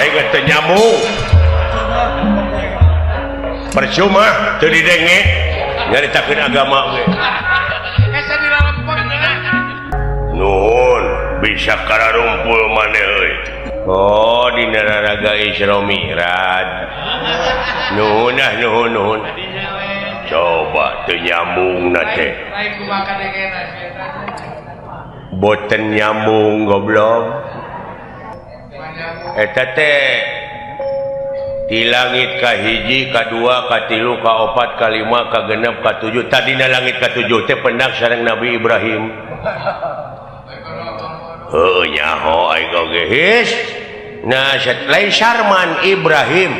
Aing geus teu nyamuk. Percuma teu didenge nyaritakeun agama ge. Asa di lalempeng. Nuhun bisa kararumpul maneh euy. Oh, dina raraga Isra Mi'raj. Nuhun ah nuhun nuhun. Coba teu nyambung na teh. Lain kumaha dengena sia. Boten nyambung goblok. Eta teh di langit kahiji, kadua, katilu, kaopat, kalima, kagenep, katujuh. Tadina langit katujuh teh pendak sareng Nabi Ibrahim. Heuh nyaho aing oge his. Nah, lain Sarman Ibrahim.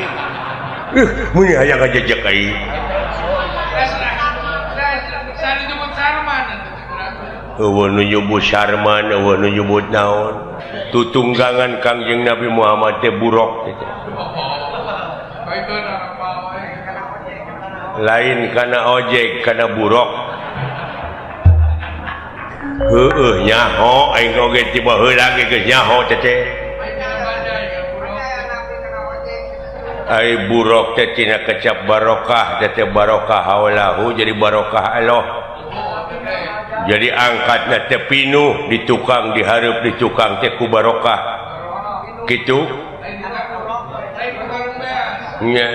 Mun hayang ngajejek aing. Eueuh nu nyebut Sarman, eueuh nu nyebut naon. Tutunggangan Kangjeng Nabi Muhammad teh buruk teh. Lain kana ojek, kana buruk. Heueuh nyaho aing oge tiba heula ge geus nyaho teh teh. Ai buruk teh tina kecap barokah, teh teh barokah haulahu jadi barokah Allah. Jadi angkatna teh pinuh di tukang dihareup di tukang teh ku barokah. Kitu. Nya.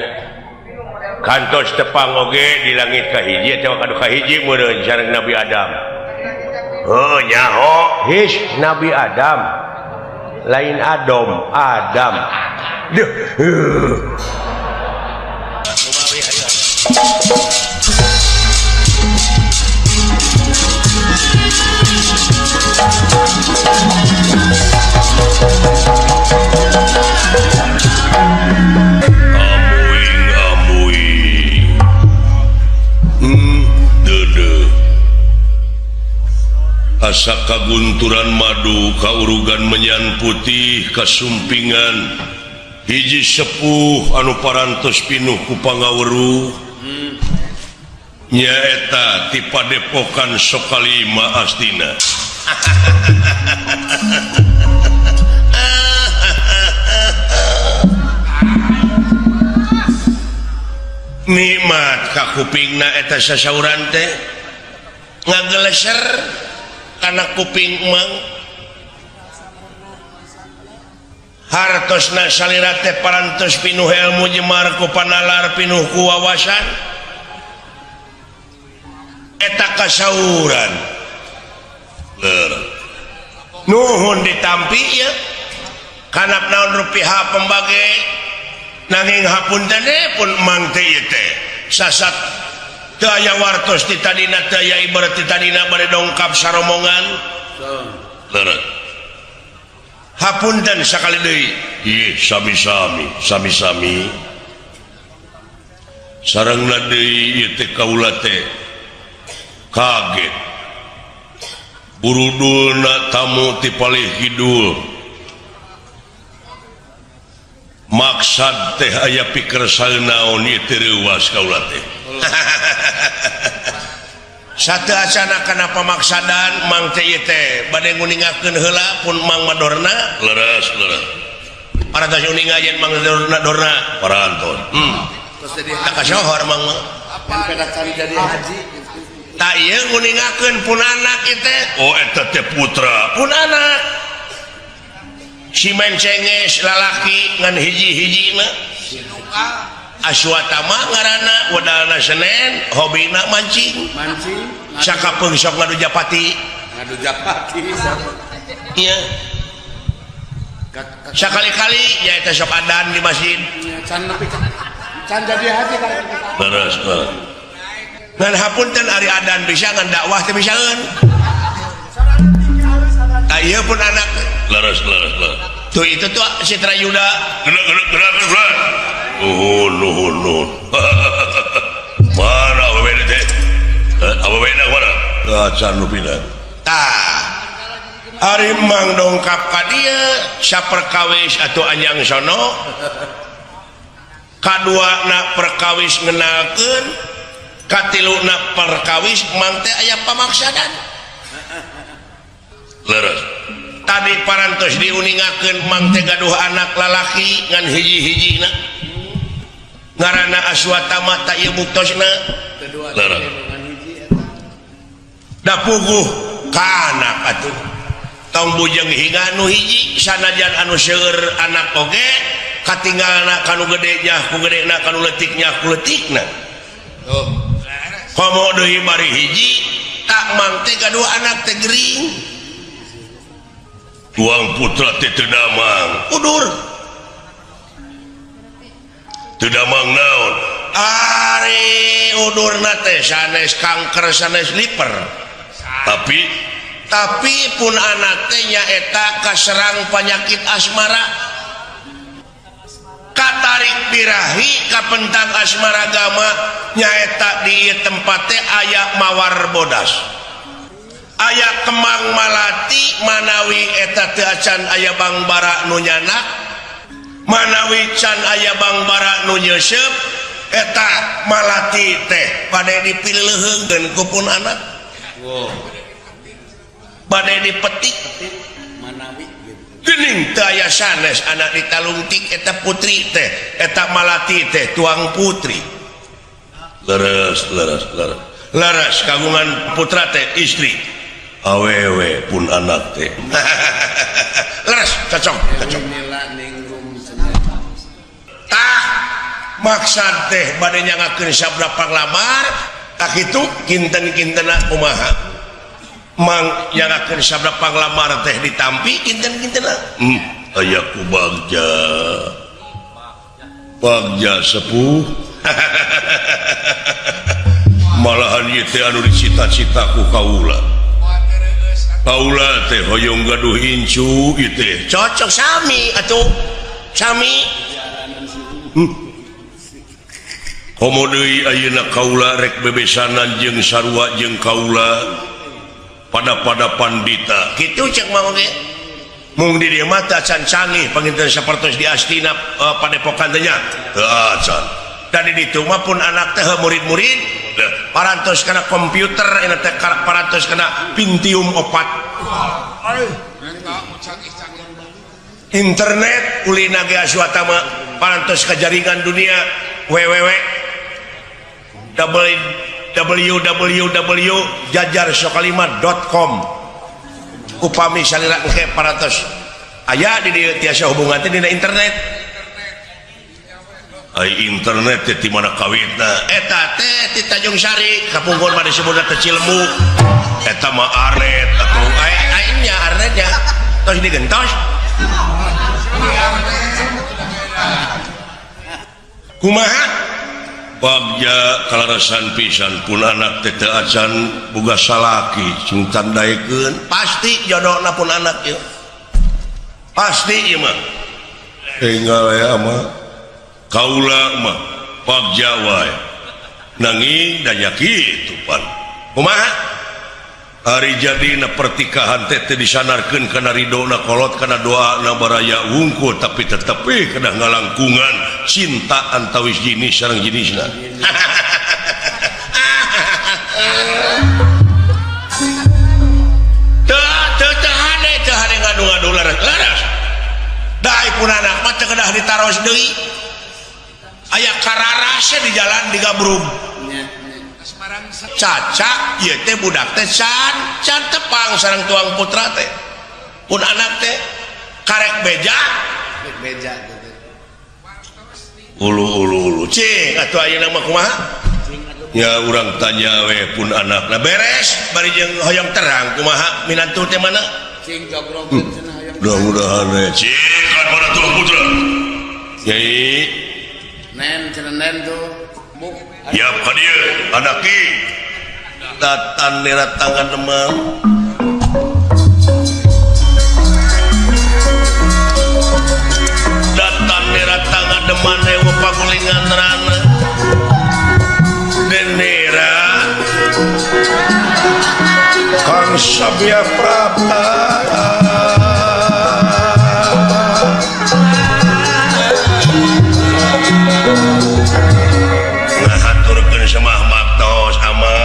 Kantos tepang oge di langit kahiji atawa kadu kahiji meureun sareng Nabi Adam. Heuh nyaho his Nabi Adam. Lain Adom, Adam. Duh. Amuing amuing. Deudeuh. Asa kagunturan madu kaurugan menyan putih kasumpingan hiji sepuh anu parantos pinuh ku pangaweruh nyaeta ti padepokan Sokalima Astina. Nikmat ka kupingna eta sasauran teh ngageleser kana kuping mang hartosna salira teh parantos pinuh ilmu jemar ku panalar pinuh ku wawasan eta Anak kasauran. Nuhun ditampi ya. Kanap naon rupiah pembage nanging hapunten pun mang teh ieu teh. Sasat teu aya wartos ti tadina teu aya ibarat ti tadina bade dongkap saromongan. Leres. Hapunten sakali deui. Ih, sami-sami, sami-sami. Sarengna deui ieu teh kaula teh kaget. Burudulna tamu ti palih kidul. Maksad teh aya pikersa naon ieu teh reuwas kaula teh. Satu acana kana pamaksadan mang teh ieu teh bade nguningakeun heula pun Mang Madorna. Leres, leres. Parantos uninga yen Mang Madorna dorna parantos. Terus jadi Tak kasohor Mang mah. Pan peda can jadi haji. Tak ieu nguningakeun pun anak ieu teh. Oh eta teh putra pun anak. Si mencenges lalaki ngan hiji-hijina. Aswatama ngaranna wedalna Senen hobina mancing. Mancing. Sakapeung sok ngadu japati. Ngadu japati. Iya. Sakali-kali nyaeta sok adan di masjid. Can nepi can jadi haji kan. Leres, leres. Ngan hapunten ari adan bisa ngan dakwah teh bisaeun. Tah ieu pun anak. Leres, leres, leres. Tuh itu tuh Citra Yuda. Gerak, gerak, gerak, gerak. Nuhun, nuhun, nuhun. Mana awewe teh? Awewe na mana? Acan nu pindah. Tah. Ari Mang dongkap ka dieu saperkawis atuh anjang sono. Kadua na perkawis ngenalkeun, katilu na perkawis mang teh aya pamaksadan. Leres. Tadi parantos diuningakeun mang teh gaduh anak lalaki ngan hiji-hijina. Ngaranna Aswatama ta ieu buktosna. Leres. Da puguh ka anak atuh. Tong bujeng hingga anu hiji sanajan anu seueur anak oge katinggalna kanu gede nya ku gedena kanu leutik nya ku leutikna. Oh. Komo deui bari hiji tak mang teh gaduh anak teh gering. Tuang putra teh teu damang. Udur. Teu damang naon? Ari udurna teh sanes kanker sanes liver. Tapi pun anak teh nyaeta kaserang penyakit asmara. Katarik birahi kapentang asmara gama nyaeta di ieu tempat teh aya mawar bodas. Aya kemang malati manawi eta teu acan aya bangbara nu nyanak, manawi can aya bangbara nu nyeuseup, eta malati teh bade dipileuheungkeun ku pun anak. Wow. Bade dipetik manawi gitu. Geuning teu aya sanes anak ditalungtik eta putri teh, eta malati teh tuang putri. Leres, leres, leres. Leres kagungan putra teh istri. Awewe pun anak teh. Leres, cocok, cocok. Tah maksad teh bade nyangakeun sabda panglamar, tak kitu kinten-kintena kumaha? Mang nyangakeun sabda panglamar teh ditampi kinten-kintena. Aya ku bagja. Bagja sepuh. Malahan ieu teh anu dicita-cita ku kaula. Kaula teh hoyong gaduh incu ieu teh. Cocok sami atuh. Sami. Komo deui ayeuna kaula rek bebesanan jeung sarua jeung kaula pada-pada pandita. Kitu cek mang oge. Mung di dieu mah teh acan canggih panginten sapertos di Astina padepokan teh nya. Teu acan. Da di ditu mah pun anak teh murid-murid parantos kana komputer eta teh parantos kana Pentium 4. Internet ulina ge Aswatama parantos ka jaringan dunia www www.jajarsokalima.com. Upami salira engke parantos aya di dieu tiasa hubungan teh dina internet. Ai internet teh di mana kawitna eta teh ti Tanjung Sari kapungkur mah disebutna teh Cilemu eta mah arnet atuh ai ai nya arnetnya tos digentos kumaha bagja kalarasan pisan pun anak teh teu acan boga salaki sing tandaekeun pasti jodona pun anak ieu pasti ieu mah enggal ya mah kaula mah bagja wae nanging da nya kitu pan kumaha ari jadina pertikahan teh teu disanarkeun kana ridona kolot kana doana baraya wungkul tapi tetep kedah ngalangkungan cinta antawis jenis sareng jenisna. Teu teu teu hade teu hade ngadu-ngadu laras. Da pun anak mah teu kedah ditaros deui. Aya kararasnya di jalan di Gabrug. Cacak ieu teh budak teh can can tepang sareng tuang putra teh. Pun anak teh karek beja. Karek beja gitu. Ulu ulu ulu cing atuh ayeuna mah kumaha? Ya urang tanya we pun anakna beres bari jeung hoyong terang kumaha minantu teh mana? Cing jogrogkeun cenah hoyong. Mudah-mudahan we cing kan mana tuang putra. Nyai nen cenah nen tuh. Yap ka dieu anak ki. Datan nera tangan demang. Datan nera tangan demane pagulingan rana. Denera Kang Sabya Prapta. Ngahaturkeun semah maktos ama.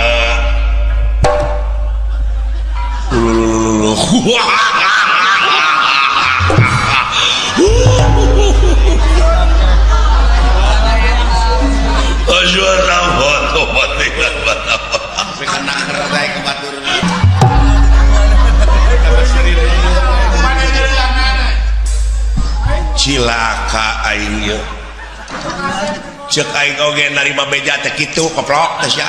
Cilaka aing ieu. Ceuk aing oge narima beja teh kitu koplok teh sia.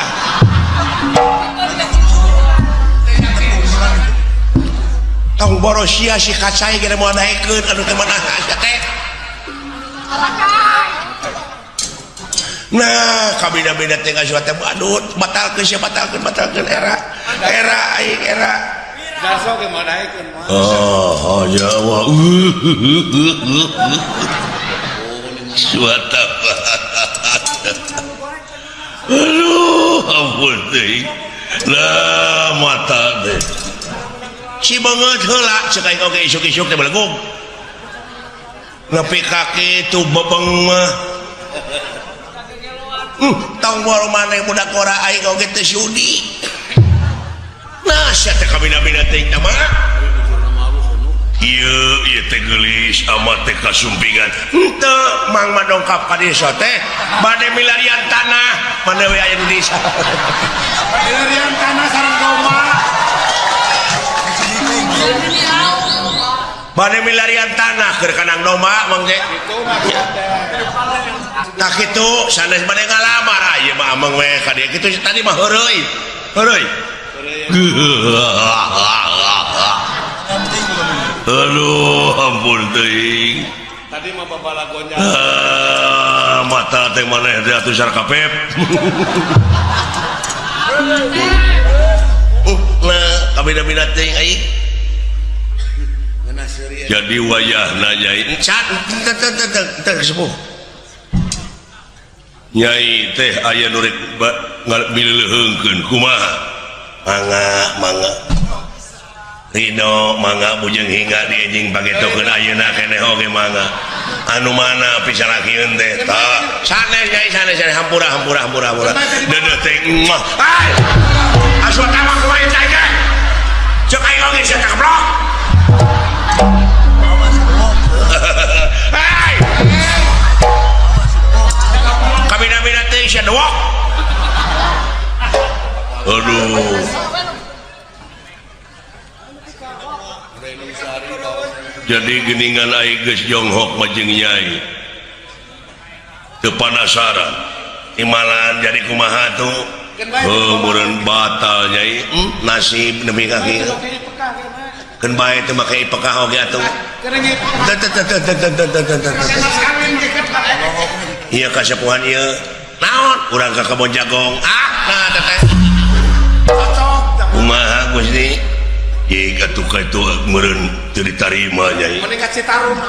Tong boros sia si kacai ge moal daekeun anu teh mana sia teh. Nah, kabeda-beda teh ngasuh teh badut, batalkeun sia batalkeun batalkeun era. Era aing era. Darso ge moal daekeun mah. Oh, ya Allah. Suata. Aduh, ampun teh. Lah mata teh. Si banget heula cek aing oge isuk-isuk teh belegug. Nepi ka kitu bebeng mah. Tong boro maneh budak ora aing oge teu sudi. Nah, sia teh kabina-bina teh mah. Ieu ieu teh geulis amat teh kasumpingan. Henteu mang mah dongkap ka desa teh bade milarian tanah, mana we aya di desa. Milarian tanah sareng domba. Bade milarian tanah keur kanang domba mang teh. Kitu maksud teh. Tah kitu sanes bade ngalamar ieu mah ameng we ka dieu kitu tadi mah heureuy. Heureuy. Aduh, ampun teuing. Tadi mah babalagonya. Mata teh maneh teh atuh sarkapep. Nah, kabeda-beda teuing aing. Jadi wayahna nyai can teu sepuh. Nyai teh aya nu rek ngaleuheungkeun kumaha? Mangga, mangga. Ridho mangga bujeng hingga di anjing pagetokeun ayeuna keneh oge mangga. Anu mana pisalakieun teh? Tah, sanes nyai sanes sanes hampura hampura hampura hampura. Deudeuh teh mah. Hai. Asup tawa kumaha teh teh? Ceuk aing oge sia teh keblok. Hai. Kabina-bina teh sia dewok. Aduh. Jadi geningan aing geus jonghok mah jeung nyai. Teu panasaran imalan jadi kumaha tuh heuh meureun batal nyai nasib nepi ka kieu keun bae teu make ipekah oge atuh ieu kasepuhan ieu naon urang ka kebon jagong ah nah teh kumaha Gusti ieu atuh ka itu meureun teu ditarima nyai mending ka Citarum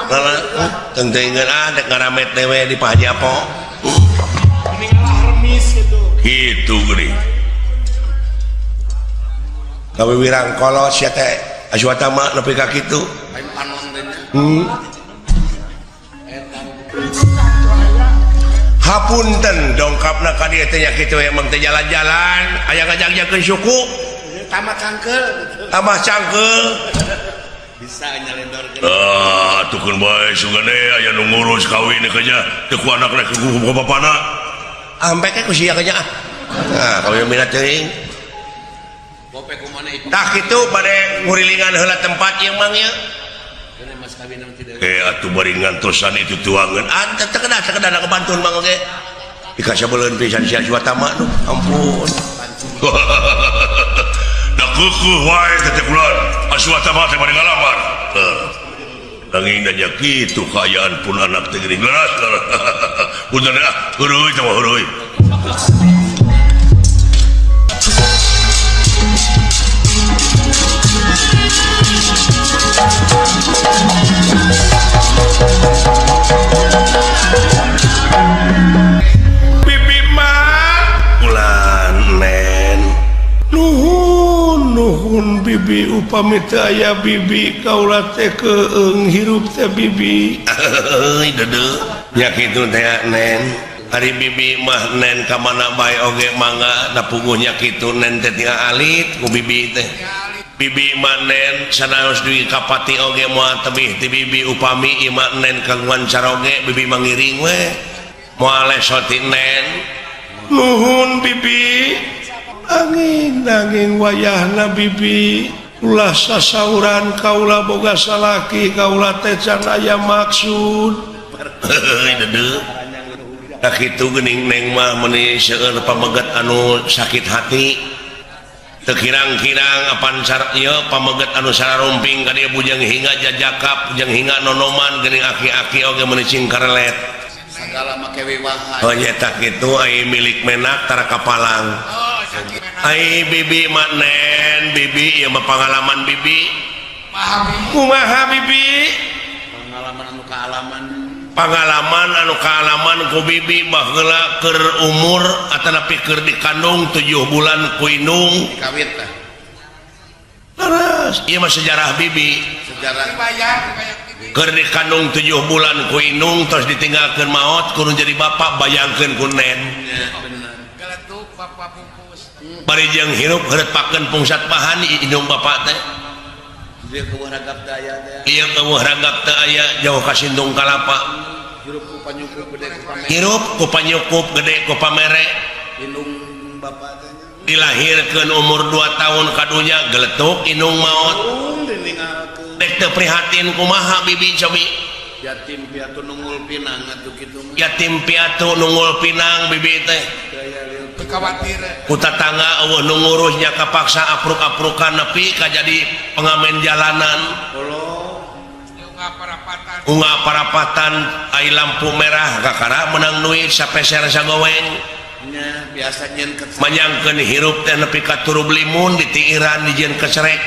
teuing ah dek ngaramet dewe di Pak Haji Apo mending ngalah remis gitu gitu geuning kawiwirang kolot sia teh Aswatama nepi ka kitu lain panon teh nya hapunten dongkapna ka dieu teh nya kitu emang teh jalan-jalan aya ngajak-jakeun suku tambah cangkeul tambah cangkeul bisa nyelendorkeun ah tukeun bae sugane aya nu ngurus kawin teh nya teu ku anakna ku bapana ampe ke ku sia nya ah nah kawin minat teuing gope kumana ieu tah kitu bade ngurilingan heula tempat ieu mang ieu mas kawin tidak atuh bari ngantosan itu tuangeun ah teu kedah kebantun mang oge dikasabeuleun pisan si Aswatama nu ampun da keukeeh wae teh kulan Aswatama teh bari ngalamar nanging da nya kitu kaayaan pun anak teh geuning leras punten ah heuruy teh mah heuruy Bibi mah ulan nen nuhun nuhun bibi upami teu aya bibi kaula teh keung hirup teh bibi euy deudeuh nya kitu teh nen ari bibi mah nen ka mana bae oge mangga da puguhnya kitu nen teh tinggal alit ku bibi teh bibi mah nen sanaos dugi ka pati oge moal tebih ti bibi upami ieu mah nen kagungan caroge bibi mangiring we moal leso ti nen nuhun bibi angin nanging wayahna bibi ulah sasauran kaula boga salaki kaula teh can aya maksud heuy deudeuh tah kitu geuning neng mah meuni seueur pameget anu sakit hati teu kirang-kirang apan ieu pameget anu sararumping ka dieu bujang hingga jajakap bujang hingga nonoman geuning aki-aki oge meuni cing karelet sagala make wiwahan oh nya tah kitu ai milik menak tara kapalang ai bibi mah nen bibi ieu mah pangalaman bibi kumaha bibi pangalaman anu kaalaman pangalaman anu kaalaman ku bibi baheula keur umur atanapi keur dikandung 7 bulan ku indung dikawit tah leres ieu mah sejarah bibi sejarah keur dikandung 7 bulan ku indung terus ditinggalkeun maot kudu jadi bapak bayangkeun ku nen bener geletuk bapak pupus bari jeung hirup heureutpakeun pungsat bahan indung bapak teh ieu keueuh ragap teu aya teh ieu keueuh ragap teu aya jauh ka sindung kalapa hirup ku panyukup gede ku pamere hirup ku panyukup gede ku pamere indung bapak teh dilahirkeun umur 2 tahun kadunya geletuk indung maot ditinggalkeun dek teu prihatin kumaha bibi cobi yatim piatu nungul pinang atuh kitu mah yatim piatu nungul pinang bibi teh khawatir ku tatangga eueuh nu ngurusnya kapaksa apruk-aprukan nepi ka jadi pengamen jalanan unga parapatan ai lampu merah kakara menang duit sapeser sagoweng nya biasa nyeun manyangkeun hirup teh nepi ka turub limun ditiiran dijieun kecerek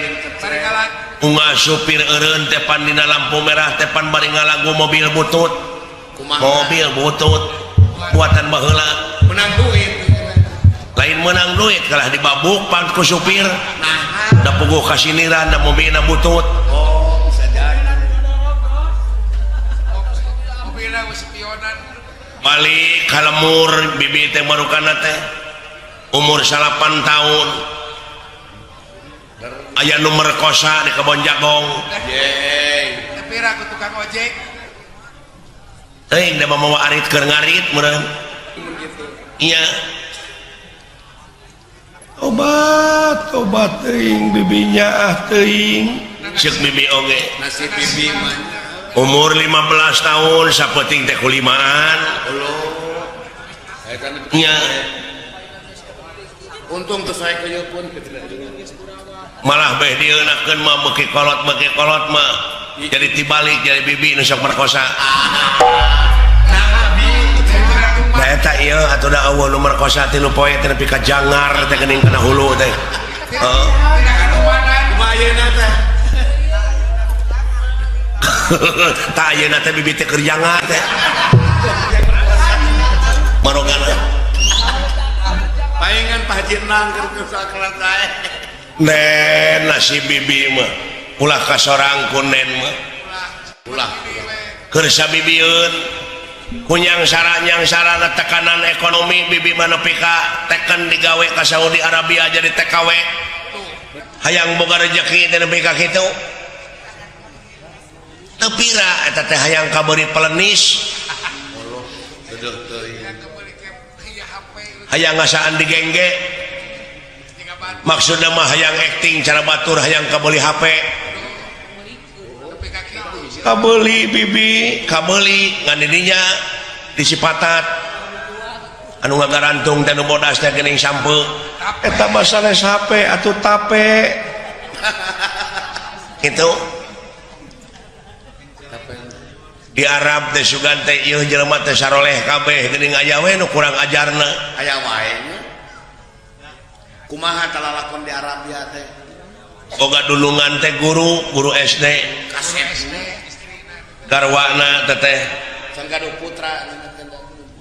unga supir eureun teh pan dina lampu merah teh pan bari ngalagu mobil butut mobil butut buatan baheula menang duit lain menang duit kalah dibabuk pan ku supir da puguh kasiniran da mobilna butut oh bisa jadi mobilna spionan balik ka lemur bibi teh marukana teh umur 8 tahun aya nu merkosa di kebon jagong yeay tapi ragu tukang ojek teuing da mawa arit keur ngarit meureun iya obat obat teuing bibinya ah teuing ceuk bibi oge nasib bibi mah umur 15 tahun sapeting teh kulimaan Nya. Untung teu sae pun malah beh dieunakeun mah beuki kolot mah jadi tibalik jadi bibi nu sok merkosa. Nah eta ieu atuh da eueuh nu merkosa 3 poe teh nepi ka jangar teh geuning kana hulu teh. Heeh. Kumaha ayeuna teh? Tah ayeuna teh bibi teh keur jangar teh. Marogana. Paingan Pak Haji Nang keur sakelat sae. Nen nasib bibi mah ulah kasorang ku nen mah. Ulah. Keur sabibieun kunyang sarana tekanan ekonomi bibi mah nepi ka teken digawe ka Saudi Arabia jadi TKW. Hayang boga rejeki teh nepi ka kitu. Teu pira eta teh hayang kabeuri pelenis. Hayang ngasaan digengge. Maksudna mah hayang acting cara batur hayang kabeuli HP. Kabeuli bibi, kabeuli ngan didinya disipatat. Anu ngagarantung teh nu bodas teh geuning sampeu. Eta mah sanes HP atuh tape. Kitu. Di Arab teh sugan teh ieu jelema teh saroleh kabeh geuning aya we nu kurang ajarna. Aya wae nya. Kumaha talalakon di Arabia teh? Boga dulungan teh guru SD. Kasep. Garwana teteh. Can gaduh putra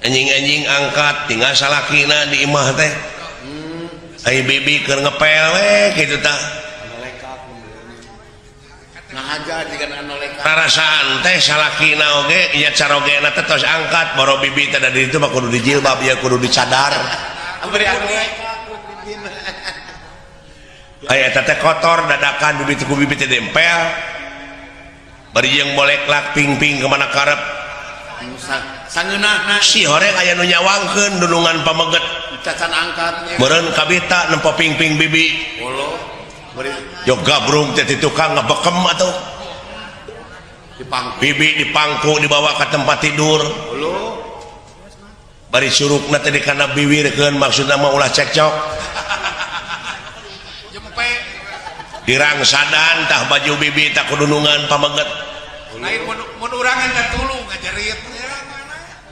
anjing-anjing angkat tinggal salakina di imah teh. Ai bibi keur ngepel we kitu tah. Ngahaja jiga anu leka. Rarasaan teh salakina oge nya carogena teh tos angkat boro bibi teh da di ditu mah kudu dijilbab ya kudu dicadar. Beri anu leka. Aya eta teh kotor dadakan bibi teh ku bibi teh dempel. Bari jeung boleklak ping-ping kemana karep. Sangeunahna si horeng aya nu nyawangkeun dulungan pameget. Cacan angkatnya. Meureun kabita nempo ping-ping bibi. Bolo. Bari yo gabrung teh di tukang ngebekem atuh. Dipangku. Bibi dipangku dibawa ke tempat tidur. Bolo. Bari surukna teh dikana biwirkeun maksudna mah ulah cekcok. Jempe. Dirangsadan tah baju bibi tah kudunungan pameget. Lain mun urangan ka tulung ngajerit.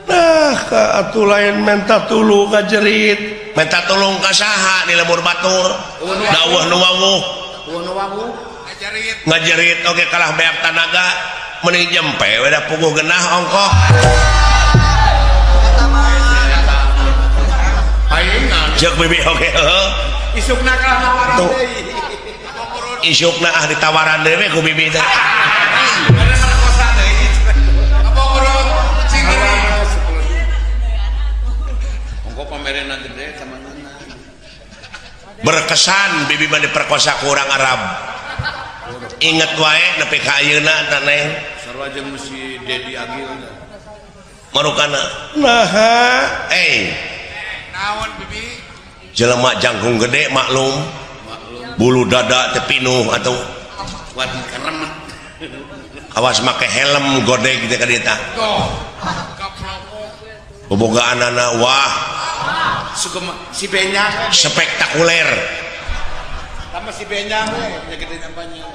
Nah, ka atuh lain menta tulung ngajerit. Menta tulung ka saha di lembur batur. Daweuh nu wawuh. Ngajerit. Ngajerit oge kalah beak tanaga mending jempe we da puguh genah ongkoh. Paingan. Jeung bibi oge heuh. Isukna kalah nawaran deui. Isukna ah ditawaran deui we ku bibi teh. Berkesan bibi mah diperkosa ku urang Arab. Inget wae nepi ka ayeuna tah neng. Sarua jeung si Dedi Agil. Marukana. Naha, eh. Naon bibi? Jelema jangkung gede maklum. Bulu dada teh pinuh atuh. Wadi keremet. Awas make helm godeg teh ka dieu tah. Bobogaanana wah. Si Benyak spektakuler. Tambah si Benyak we gede nyampanya.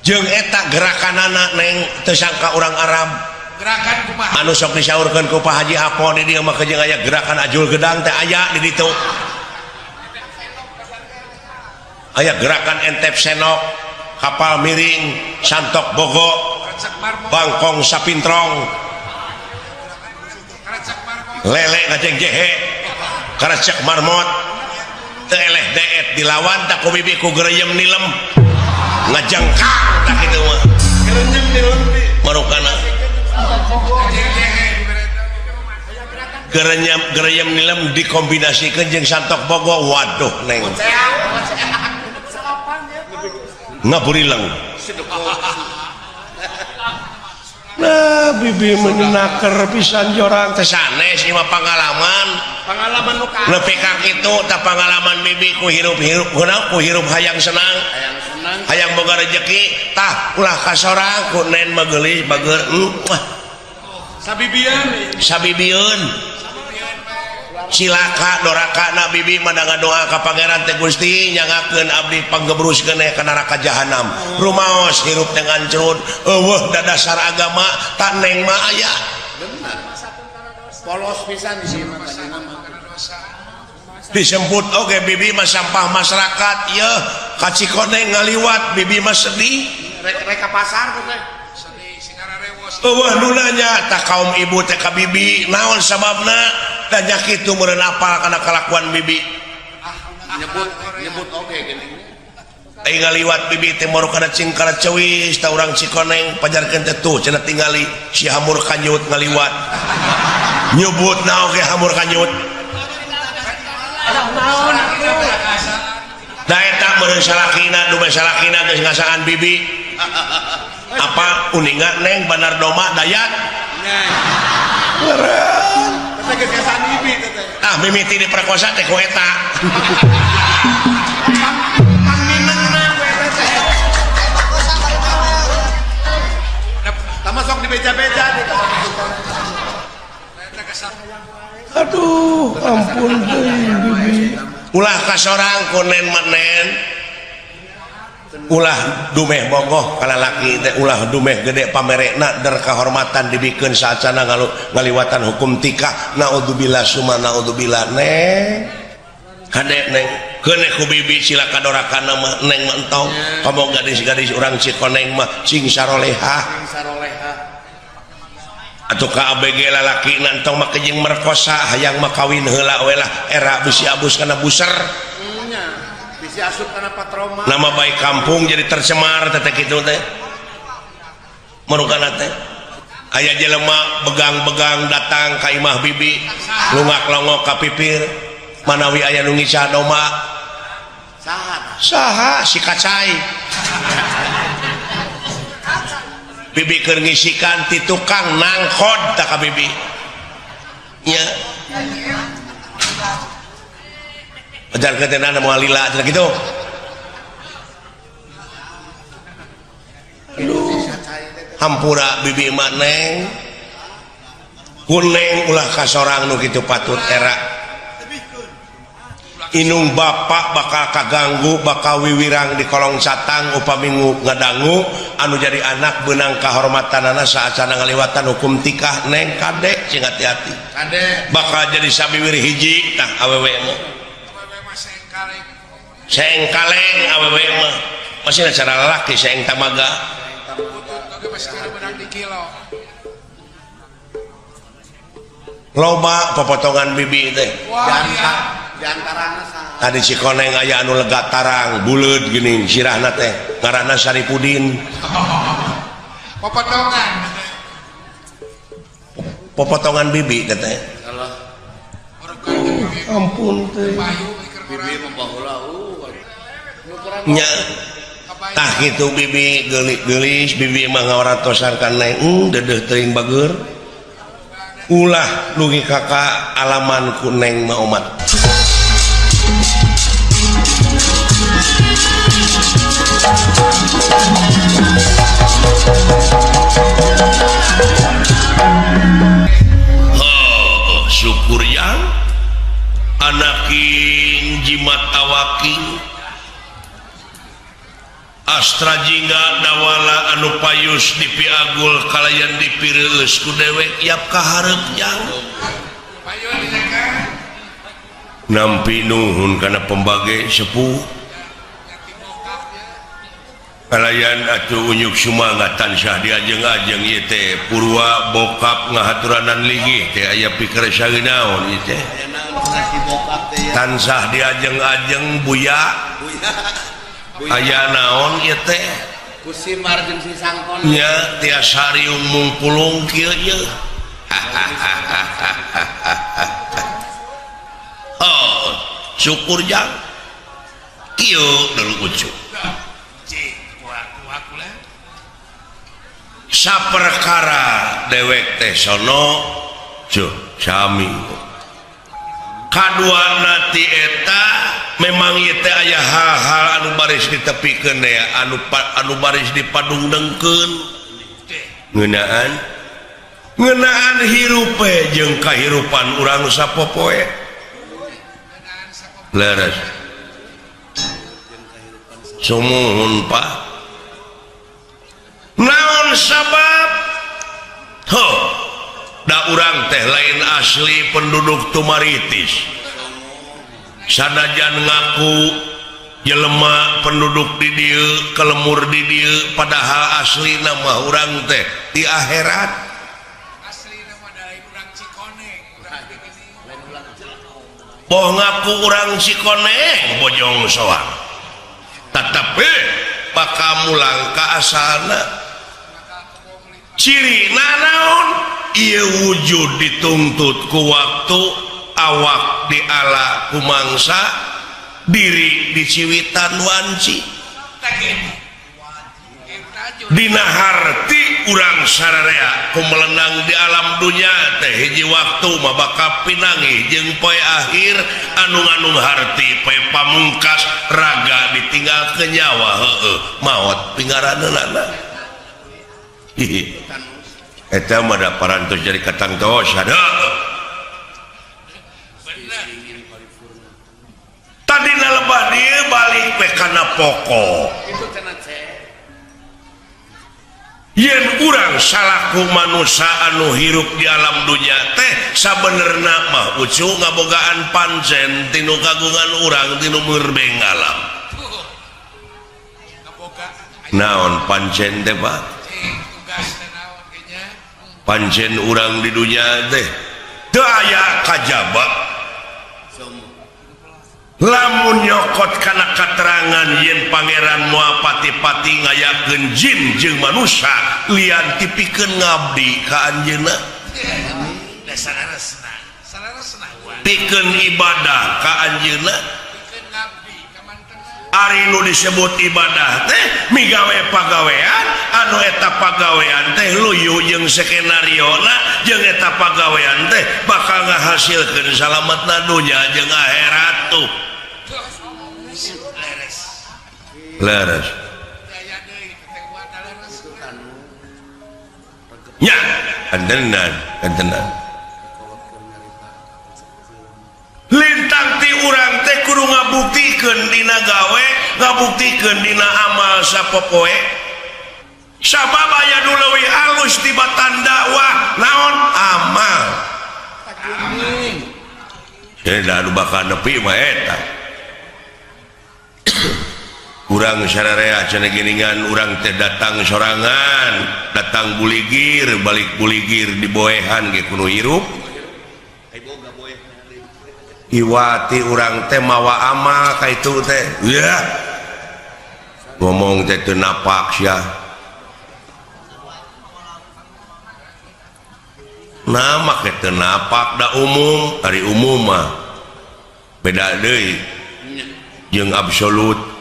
Jeung eta gerakanana neng teu sangka urang Arab. Gerakan kumaha? Anu sok disaurkeun ku Pak Haji Apo di dieu mah jeung aya gerakan ajul gedang teh aya di ditu. Aya gerakan entep senok, kapal miring, santok bogo, bangkong sapintrong, lele ngajeng jehe, karecek marmot, teu eleh deet dilawan tak ku bibi ku gereyem nilem, ngajengkang tak kitu mah. Gereyem nilem marukana. Gereyem gereyem nilem dikombinasikeun jeung santok bogo, waduh neng. Ngaburileng. Nah, bibi menaker pisan jorang teh sanes ieu mah pangalaman. Pangalaman nu ka. Nepi ka kitu tah pangalaman bibi ku hirup-hirup kunaon ku hirup hayang senang. Hayang senang. Hayang boga rejeki tah ulah ka sorang ku nen mah geulis bager. Wah. Sabibieun. Sabibieun. Cilaka doraka na bibi mah ngadoa ka pangeran teh Gusti nyangakeun abdi panggebruskeun ka neraka jahanam. Rumaos hirup teh ngancrut, eueuh dadasar agama tak neng mah aya. Bener. Polos pisan di sini mah. Disebut oge bibi mah sampah masyarakat yeuh ka Cikoneng ngaliwat bibi mah sedih. Rek ka pasar teh. Sedih singararewos. Eueuh nu nanya tah kaum ibu teh ka bibi naon sababna? Tanya kitu meureun apal kana kalakuan bibi. Nyebut nyebut oge geuning. Ai ngaliwat bibi teh moru kana cingkara ceuis tah urang Cikoneng pajarkeun teh tuh cenah tingali si hamur kanyut ngaliwat. Nyebutna oge hamur kanyut. Da eta meureun salakina dume salakina geus ngasaan bibi. Apa uninga neng Bandar Doma Dayat? Meureun. Teh geus ngasaan bibi teh. Ah mimiti diperkosa teh ku eta. Pangminengna ku eta teh. Tah sok dibeja-beja di. Aduh, ampun bibi. Ulah ka sorang ku nen menen. Ulah dumeh bogoh ka lalaki teh, ulah dumeh gede pamerekna der kahormatan dibikeun saacana ngaliwatan hukum tikah. Naudzubillah summa naudzubillah neng. Hade neng, keuneh ku bibi cilaka dorakana mah neng mah entong. Komo gadis-gadis urang Cikoneng mah cing sarolehah. Cing sarolehah. Atuh ka ABG lalaki nantong mah jeung merkosa hayang mah kawin heula we lah era bisi abus kana buser. Nya, bisi asup kana patroma. Nama baik kampung jadi tercemar teh kitu teh. Marukana teh. Aya jelema begang-begang datang ka imah bibi, lungak-longok ka pipir, manawi aya nu ngisah domba. Saha? Saha si kacai. Bibi keur ngisikan ti tukang nangkod ta ka bibi. Nya. Ajarkeun teh nana moal lila cenah kitu. Aduh. Hampura bibi mah neng. Kuneng ulah ka sorang nu kitu patut era. Inung bapak bakal kaganggu bakal wiwirang di kolong catang upami ngadangu anu jadi anak benang kahormatanana saacana ngaliwatan hukum tikah neng kade sing hati-hati kade bakal jadi sabiwir hiji tah awewe mah seeng kaleng awewe mah masih cara lalaki seeng tamaga loba popotongan bibi teh tadi Cikoneng aya anu lega tarang buleud geuning sirahna teh ngaranna Saripudin. Popotongan. Popotongan bibi teh teh. Ampun teh. Bibi mah baheula nya tah kitu bibi geulis-geulis bibi mah ngawaratosan ka neng dedeuh teuing bageur. Ulah dugi ka alaman ku neng mah omat. Oh, syukur yang anaking jimat awaking Astra jingga dawala anu payus dipiagul kalayan dipireueus ku dewek yap kaharep jang nampi nuhun kana pembage sepuh kalayan atuh unyuk sumangat tansah diajeng-ajeng ieu teh purwa bokap ngahaturanan linggih teh aya pikir saeunaon ieu teh tansah diajeng-ajeng buya aya naon ieu teh ku si Mar jeung si Sangkon nya tiasa riung mungpulung kieu ieu. Oh, syukur jang kieu dulu ucu saperkara dewek teh sono cuh sami kaduana ti eta memang ieu teh aya hal-hal anu baris ditepikeun anu baris dipadungdengkeun ngeunaan Ngeunaan hirup jeung kahirupan urang sapopoe. Leres. Sumuhun Pak. Naon sabab? Ho, da urang teh lain asli penduduk Tumaritis. Sanajan ngaku jelema penduduk di dieu, kelemur di dieu, padahal asli nama urang teh di akhirat. Asli nama dari urang Cikoneng, urang Boh ngaku urang Cikoneng Bojong Soang. Tetapi bakal mulang ka asalna. Ciri naon? Ieu wujud dituntut ku waktu, awak diala ku mangsa, diri diciwitan wanci. Dina harti urang sararea ku melenang di alam dunya teh hiji waktu mah bakal pinanggih jeung poe akhir anu nganung harti poe pamungkas raga ditinggal ke nyawa heueuh maot pingaraneunana. Eta mah da parantos jadi katangtos heueuh. Tadina lebah dieu balik we kana pokok. Yen urang salaku manusia anu hirup di alam dunya teh sabenerna mah ucu ngabogaan pancen tinu kagungan urang tinu murbeng alam. Naon pancen teh Pak? Pancen urang di dunya teh teu aya kajaba. Lamun nyokot kana katerangan yen pangeran moal pati-pati ngayakeun jin jeung manusia lian tipikeun ngabdi ka anjeunna. Pikeun ibadah ka anjeunna. Ari nu disebut ibadah teh migawe pagawean anu eta pagawean teh luyu jeung skenariona jeung eta pagawean teh bakal ngahasilkeun salametna dunya jeung akhirat tuh. Leres. Nya, antenan, antenan. Lintang ti urang teh kudu ngabuktikeun dina gawe, ngabuktikeun dina amal sapopoe. Sabab aya nu leuwih alus tibatan dakwah naon amal. Da anu bakal nepi mah eta. Urang sararea cenah geuningan urang teh datang sorangan, datang buligir, balik buligir diboehan ge kudu hirup. Iwati urang teh mawa amal ka itu teh. Yah. Ngomong teh teu napak sia. Nah make teu napak da umum, ari umum mah beda deui jeung absolut.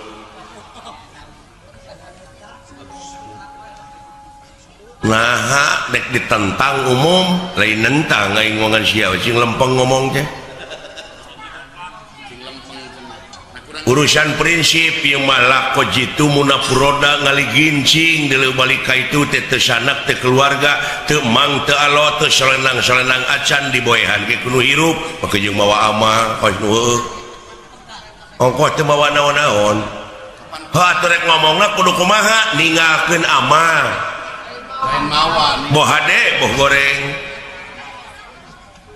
Nah, dek ditentang umum, lain nentang aing ngomongan sia cing lempeng ngomong teh. Urusan prinsip ieu mah lako jitu munafuroda ngaligincing deuleu balik ka itu teh teu sanak teu keluarga teu mang teu alo teu solenang-solenang acan diboehan ge kudu hirup make jeung mawa amal kos nu heueuh. Ongkoh teu mawa naon-naon. Heuh atuh rek ngomongna kudu kumaha ninggalkeun amal. Boh hade boh goreng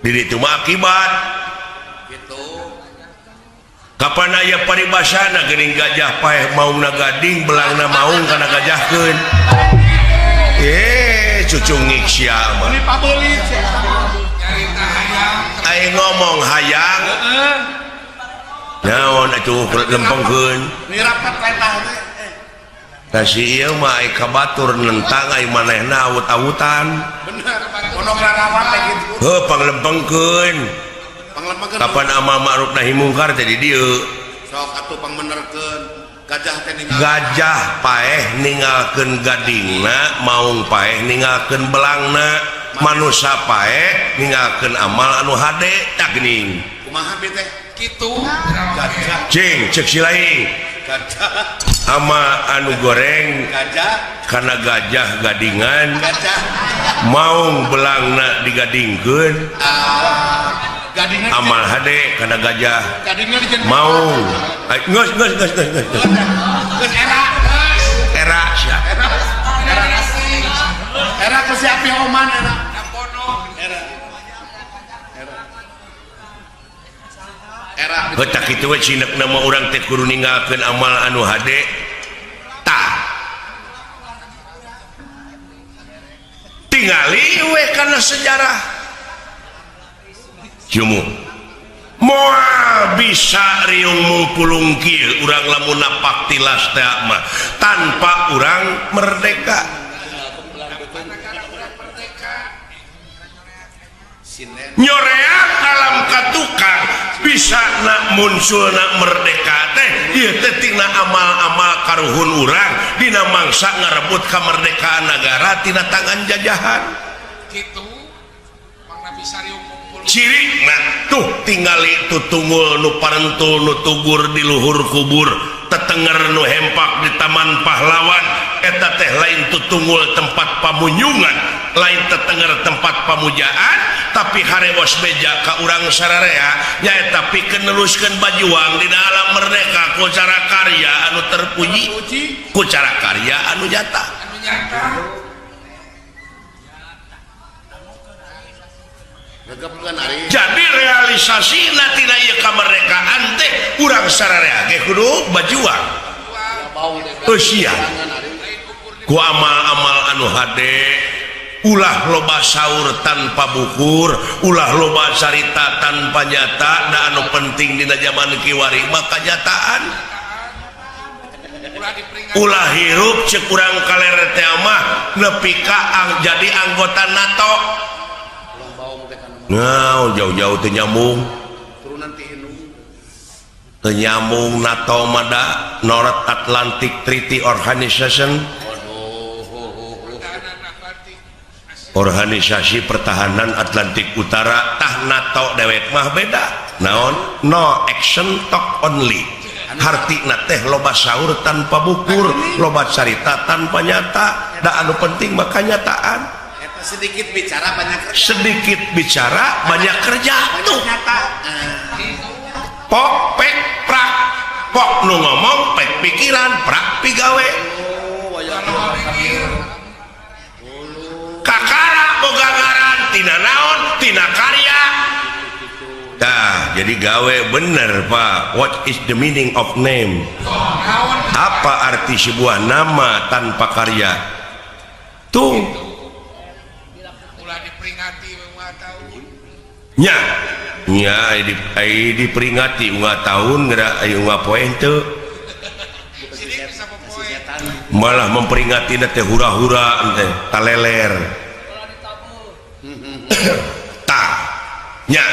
di ditu mah akibat gitu. Kapan aya paribasana geuning gajah paeh maungna gading belangna maung kana gajahkeun. Cucungik sia mah. Aing ngomong hayang. Naon atuh lempengkeun. Nirapat letah teh. Tah si ieu mah ai ka batur nentang ai manehna awut-awutan. Bener, kono ngarawat teh kitu. Heuh panglempengkeun. Panglempengkeun. Kapan amal ma'ruf nahi mungkar teh di dieu. Sok atuh pangbenerkeun. Gajah teh ninggal. Gajah paeh ninggalkeun gadingna, maung paeh ninggalkeun belangna, manusa paeh ninggalkeun amal anu hade tah geuning. Kumaha bi teh? Kitu. Gajah. Cing ceuk si laing. Gajah. Ama anu goreng Gajah. Karena gajah gadingan. Gajah. Maung belangna digadingkeun. Ah, gadingan. Amal hade karena gajah. Gadingan dijen. Maung. Ay, geus geus geus geus geus. Geus era. Era sia. Era. Era ke si Api Oman era. Era. Era. Era. Heuh tah kitu we cinekna mah urang teh kudu ninggalkeun amal anu hade. Tah. Tingali we kana sejarah. Jumu. Moal bisa riung mungpulung kieu urang lamun napak tilas teh mah tanpa urang merdeka. Nyoreak alam katukang bisa nak muncul nak merdeka teh ieu teh tina amal-amal karuhun urang dina mangsa ngarebut kemerdekaan negara tina tangan jajahan. Kitu mangna bisa riung mungpulung. Ciri nah tuh tingali tutungul nu parentul nu tugur di luhur kubur tetenger nu hempak di taman pahlawan eta teh lain tutungul tempat pamunyungan lain tetenger tempat pamujaan tapi harewos beja ka urang sararea nyaeta pikeun neruskeun bajuang dina alam merdeka ku cara karya anu terpuji ku cara karya anu nyata. Anu nyata. Jadi realisasi tina ieu kamerdekaan teh urang sararea ge kudu bajuang. Eusian ku amal-amal anu hade ulah loba saur tanpa bukur ulah loba carita tanpa nyata da anu penting dina zaman kiwari mah kanyataan. Ulah hirup ceuk urang kaler teh mah nepi ka jadi anggota NATO. Nah, jauh-jauh teu nyambung. Teu nyambung NATO mah da North Atlantic Treaty Organization. Organisasi Pertahanan Atlantik Utara tah NATO dewek mah beda. Naon? No action talk only. Hartina teh loba saur tanpa bukur, loba carita tanpa nyata. Da anu penting mah kanyataan. Sedikit bicara banyak kerja. Sedikit bicara banyak kerja tuh. Pok pek prak. Pok nu ngomong pek pikiran prak pigawe. Kakara boga ngaran tina naon tina karya. Tah jadi gawe bener Pak. What is the meaning of name? Apa arti sebuah nama tanpa karya? Tuh. Nya, nya diperingati unggal tahun geura aya unggal poe henteu. Malah memperingati teh hura-hura teh taleler. Tah, nya.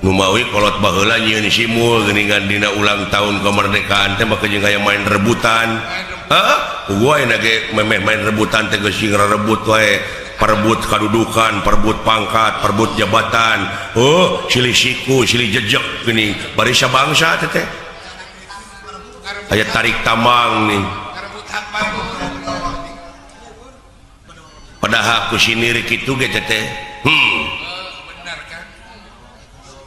Numawi kolot baheula nyieun simul geuningan dina ulang tahun kemerdekaan teh mah jeung aya main rebutan. Heeh, gua ayeuna ge memeh main rebutan teh geus sing rebut wae. Perebut kadudukan, perebut pangkat, perebut jabatan. Oh, silih siku, silih jejek gini. Barisa bangsa teh teh. Aya tarik tambang nih. Padahal ku sinir kitu ge teh teh.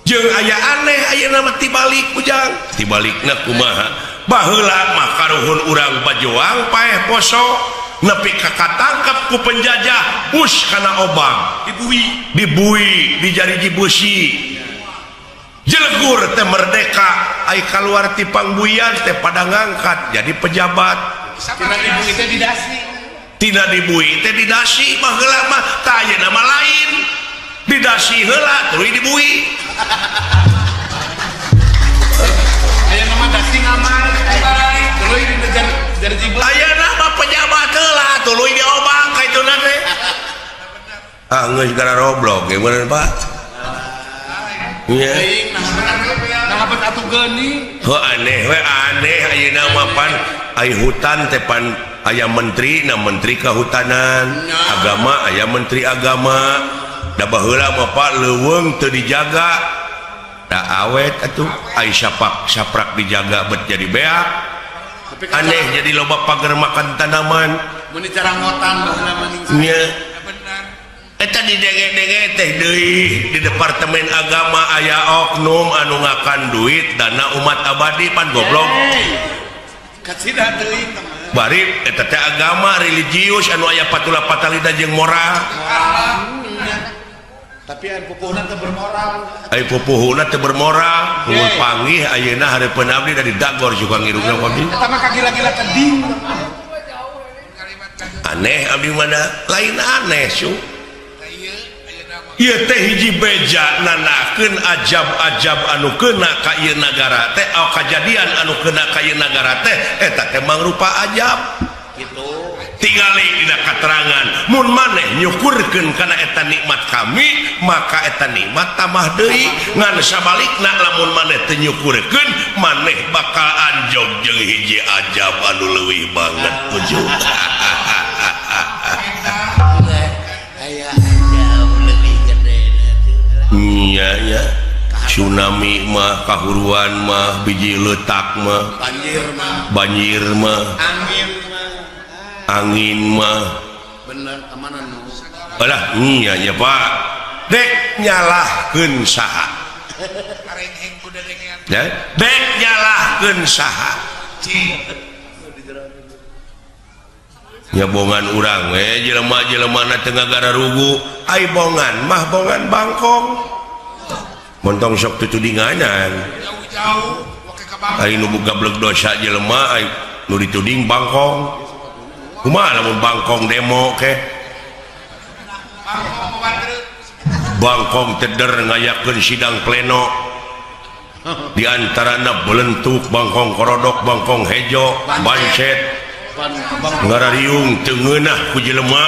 Jeung aya aneh ayeuna mah tibalik ujang. Tibalikna kumaha? Baheula mah karuhun urang bajuang paeh poso. Nepi ka katangkep ku penjajah bus kana obang dibui dibui dijariji busi jelegur teh merdeka ai kaluar ti pangbuian teh pada ngangkat jadi pejabat tina dibui teh didasi tina dibui teh didasi baheula mah tah ayeuna mah lain didasi heula tuluy dibui ayeuna mah dasi ngamar tuluy dinejar ayeuna mah pejabat heula tuluy diobang ka ituna teh. Ah geus gara roblok gimana Pak? Nya. Nah bet atuh geuning. Heuh aneh we aneh ayeuna mah pan ai hutan teh pan aya menteri na menteri kehutanan, agama aya menteri agama. Da baheula mah Pak leuweung teu dijaga. Da awet atuh ai sapak saprak dijaga bet jadi beak. Aneh jadi loba pagar makan tanaman. Mun dicarangotan baheula mah ning. Nya. Eta didenge-denge teh deui di Departemen Agama aya oknum anu ngakan duit dana umat abadi pan goblok. Kacida teuing teman. Bari eta teh agama religius anu aya patula patalida jeung moral. Tapi aya pupuhna teu bermoral. Aya pupuhna teu bermoral, mun panggih ayeuna hareupeun abdi dari dagor suka ngirungna abdi. Eta mah kagila-gila teding. Aneh abdi mana lain aneh su. Ieu teh hiji beja nanakeun ajab-ajab anu kena ka ieu nagara teh, kajadian anu kena ka ieu nagara teh eta teh mangrupa ajab. Gitu. Tingali dina katerangan mun maneh nyukurkeun kana eta nikmat kami maka eta nikmat tambah deui, ngan sabalikna lamun maneh teu nyukurkeun maneh bakal anjog jeung hiji ajab anu leuwih banget ujung. Iya ya, tsunami mah, kahuruan mah, biji letak mah, banjir mah, angin mah, bener kemana nu? Alah, iya ya Pak, dek nyalahkeun saha? Dek nyalahkeun saha? Ya bongan urang we jelema-jelemana teu ngagararugu, ai bongan mah bongan bangkong. Montong sok tutudinganan. Ai nu gablek dosa jelema ai nu dituding bangkong. Kumaha lamun bangkong demo ke? Bangkong teder ngayakeun sidang pleno. Di antarana belentuk bangkong korodok, bangkong hejo, bancet. Ngarariung teu ngeunah ku jelema,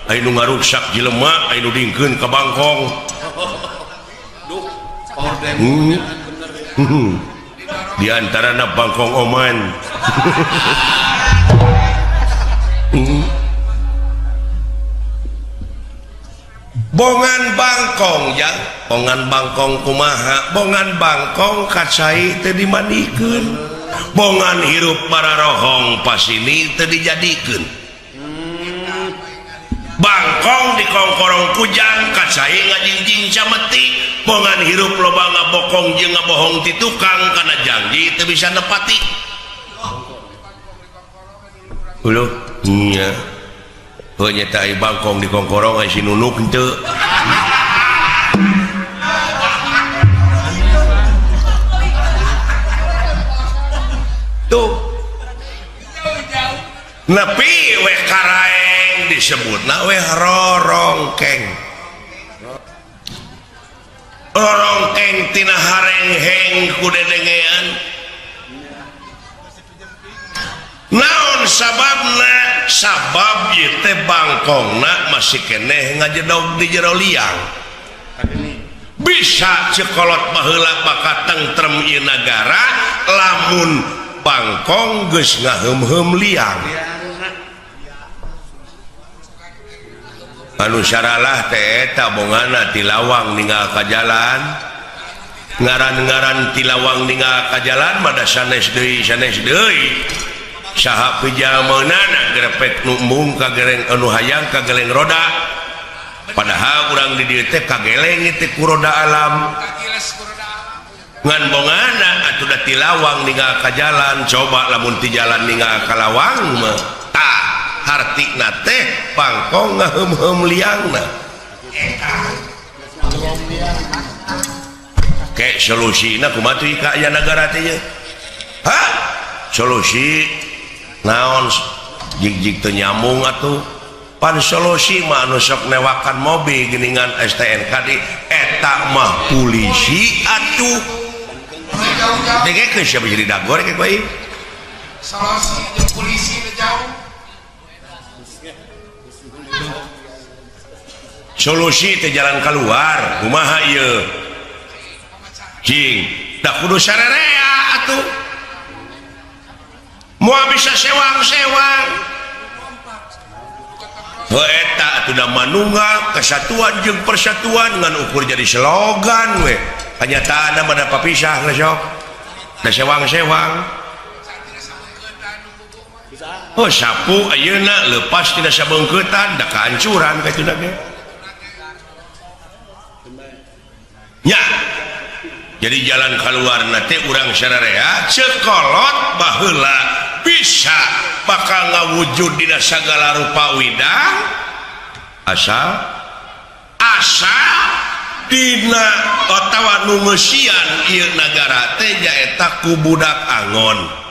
aya nu ngaruksak jelema, aya nu dingkeun ka bangkong. Di antarana bangkong oman. Bongan bangkong ya, bongan bangkong kumaha, bongan bangkong kacai teu dimandikeun. Bongan hirup para rohong pasini teu dijadikeun. Bangkong dikongkorong kujang kacai ngajingjing cameti. Bongan hirup loba ngabokong jeung ngabohong ti tukang kana janji teu bisa nepati. Uluh nya. Heuh nya teh bangkong dikongkorong ai si nunuk henteu. Tuh nepi we karaeng disebutna we rorongkeng. Rorongkeng tina harengheng ku dedengean. Naon sababna? Sabab ieu teh bangkongna masih keneh ngajedog di jero liang. Bisa cekolot baheula bakal tentrem ieu nagara lamun bangkong geus ngaheum-heum liang. Anu saralah teh eta bongana ti lawang ninggal ka jalan. Ngaran-ngaran ti lawang ninggal ka jalan mah da sanes deui sanes deui. Saha pijameunana grepek nu embung ka geleng anu hayang ka geleng roda. Padahal urang di dieu teh kageleng teh ku roda alam. Ngan bongana atuh da ti lawang ninggal ka jalan, coba lamun ti jalan ninggal ka lawang mah tah hartina teh bangkong ngaheum-heum liangna. Ke solusina kumaha tuh ka aya nagara teh ye? Hah? Solusi naon jig-jig teu nyambung atuh. Pan solusi mah anu sok newakan mobil geuningan STNK di eta mah polisi atuh. Dengekeun siapa jadi dagor ke bae. Solusi jeung polisi teh jauh. Solusi teh jalan keluar, kumaha ieu? Cing, da kudu sarerea atuh. Moal bisa sewang-sewang. Heuh eta atuh da manunggal kesatuan jeung persatuan ngan ukur jadi slogan we. Kenyataan pada papisah geus sok. Da sewang-sewang. Oh sapu ayeuna lepas tina sabeungkeutan da kahancuran kitu ge. Nya. Jadi jalan keluar teh urang sararea cekolot baheula bisa bakal ngawujud dina sagala rupa widang asal asal dina otawa nu ngeusian ieu nagara teh nyaeta ku budak angon.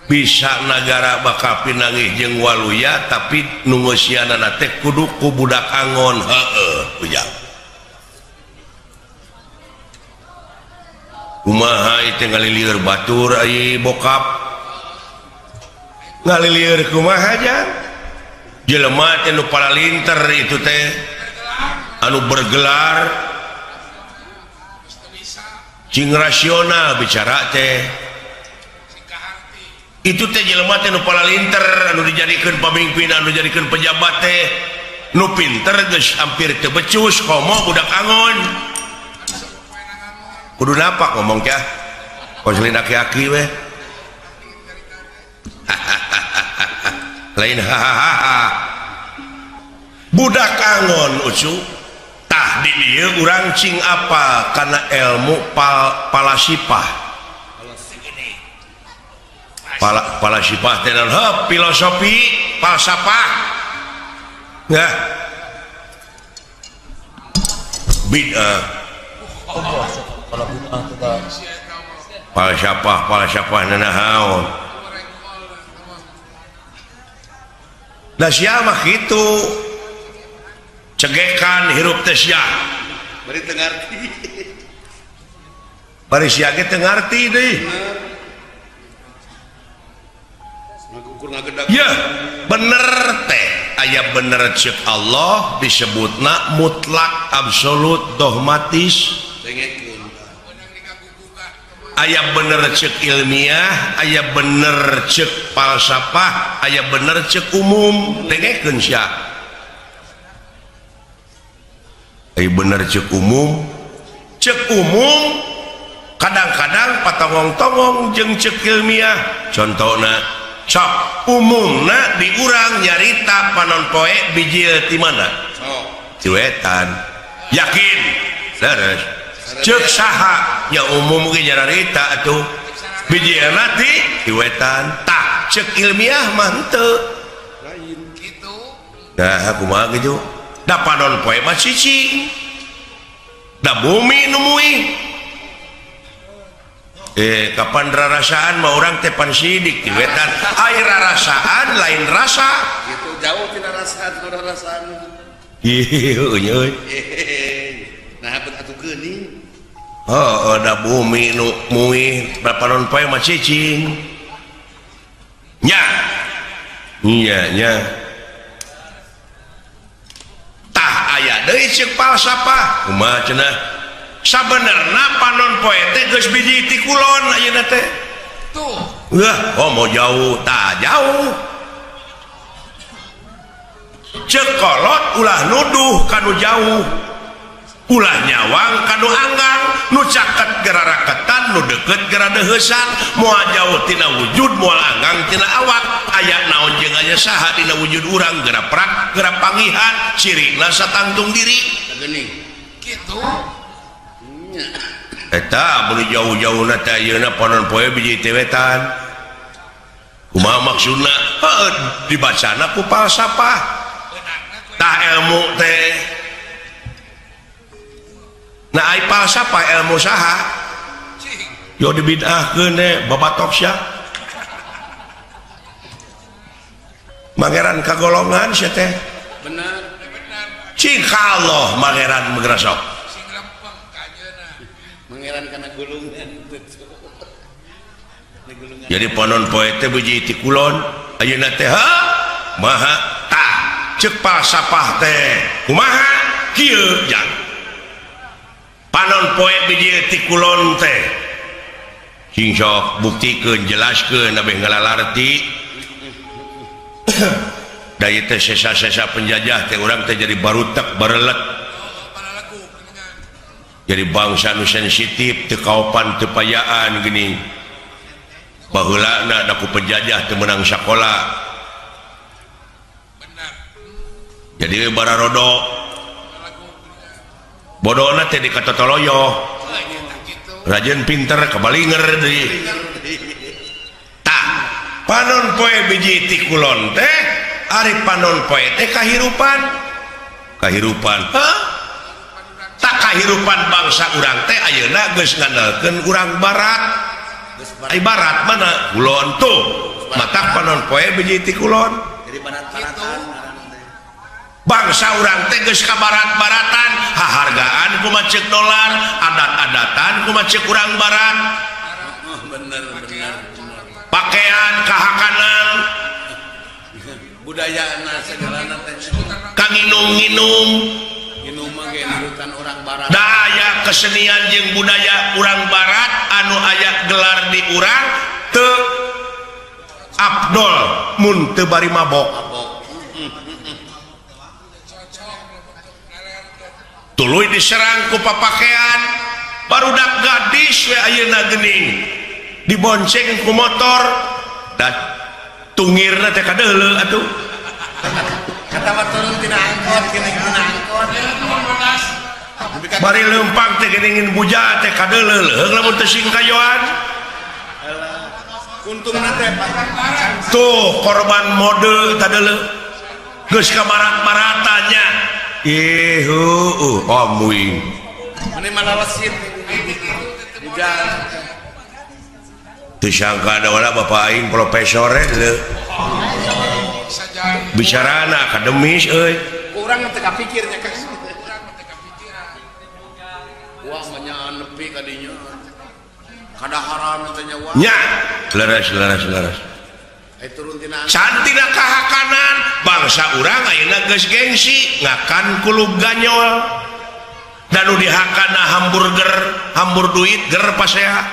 Bisa nagara bakal pinanggih jeung waluya tapi nu ngeusianana teh kudu ku budak angon. Heueuh ujang kumaha ieu ngalilieur batur ai bokap ngalilieur kumaha jang jelema teh nu paralinter itu teh anu bergelar cing rasional bicara teh itu teh jelema teh nu paralinter anu dijadikeun pamimpin anu dijadikeun pejabat teh nu pinter geus hampir teu becus komo budak angon kudu napak ngomong kah konselin aki-aki weh lain hahaha budak angon ucu tah di dieu urang cing apa kana ilmu palasipah palasipah teh naon filosofi falsafah nah bid'ah falsafah falsafah nanaon da sia mah kitu cegekan hirup teh sia bari teu ngarti bari sia ge teu ngarti deui. Ya bener teh aya bener cek Allah disebutna mutlak absolut dogmatis aya bener cek ilmiah aya bener cek falsafah aya bener cek umum dengekeun sia aya bener cek umum kadang-kadang patongong-tongong jeung cek ilmiah contohna sok umumna di urang nyarita panon poe bijil ti mana ti wetan yakin leres cek saha nya umum ge nyarita atuh bijilna ti wetan tah cek ilmiah mah henteu lain kitu nah kumaha kitu da panon poe mah cicing da bumi nu muih kapan rarasaan mah urang teh pan sidik ti wetan ai rarasaan lain rasa gitu jauh tina rasa rarasaan ieu euy nah bet atuh geuning heuh da bumi nu muih panon poe mah cicing nya nya nya tah aya deui ceuk falsafah kumaha cenah sabenerna panon poe teh geus biji ti kulon ayeuna teh tuh wah oh mau jauh tah jauh ceuk kolot ulah nuduh kanu jauh ulah nyawang kanu anggang nu caket geraraketan nu deukeut geradeuheusan moal jauh tina wujud moal anggang tina awak aya naon jeung aya saha dina wujud urang geura prak geura pangihan cirina satangtung diri geuning kitu eta mun jauh-jauhna teh ayeuna panon poe biji teh wetan kumaha maksudna heuh dibacana ku falsafah tah ilmu teh nah ai falsafah ilmu saha yo dibid'ahkeun teh babatok sia mangeran kagolongan sia teh bener cing ka Allah mangeran meugrasok mangeran kana gulungan. Jadi panon poe teh beuji ti kulon ayeuna teh ha maha tah ceuk falsafah teh kumaha kieu jang panon poe biji ti kulon teh cing sok buktikeun jelaskeun abeh ngalalarti. Da ieu teh sesa-sesa penjajah teh urang teh jadi barutek barelet. Jadi bangsa nu sensitif teu kaopan teu payaan geuning. Baheulana da ku penjajah teu meunang sakola. Jadi bararodo. Bodona teh dikatotoloyo. Rajin pinter kabalinger deui. Tah, panon poe biji ti kulon teh ari panon poe teh kahirupan. Kahirupan. Hah? Tak kahirupan bangsa urang teh ayeuna geus ngandalkeun urang barat. Ai barat mana? Kulon tuh. Matak panon poe biji ti kulon. Jadi barat-baratan. Bangsa urang teh geus ka barat-baratan, hahargaan kumaha ceuk dolar, adat-adatan kumaha ceuk urang barat. Bener bener. Pakaian kahakanan, budayana segalana teh. Kanginum-nginum, nginum mah ge nurutan urang barat. Da aya kesenian jeung budaya urang barat anu aya gelar di urang teu abdol mun teu bari mabok. Tuluy diserang ku papakean barudak gadis we ayeuna geuning dibonceng ku motor da tungirna teh kadeuleu atuh. Kata mah turun tina angkot geuning tina angkot. Bari leumpang teh geuning buja teh kadeuleu leuheung lamun teu singkayoan. Untungna teh tuh korban mode kadeuleu geus ka barat-baratanya. Ih, amuing. Meni malawasit. Buja. Teu sangka da wala bapak aing profesor leuh. Bicarana akademis euy. Urang teu kapikir nya ka. Wah mah nepi ka dinya. Kadaharan teh nya wah. Nya, leres leres leres. Cantina kahakanan bangsa urang ayeuna geus gengsi ngakan kulub ganyol dan nu dihakana hamburger hambur duit ger pasea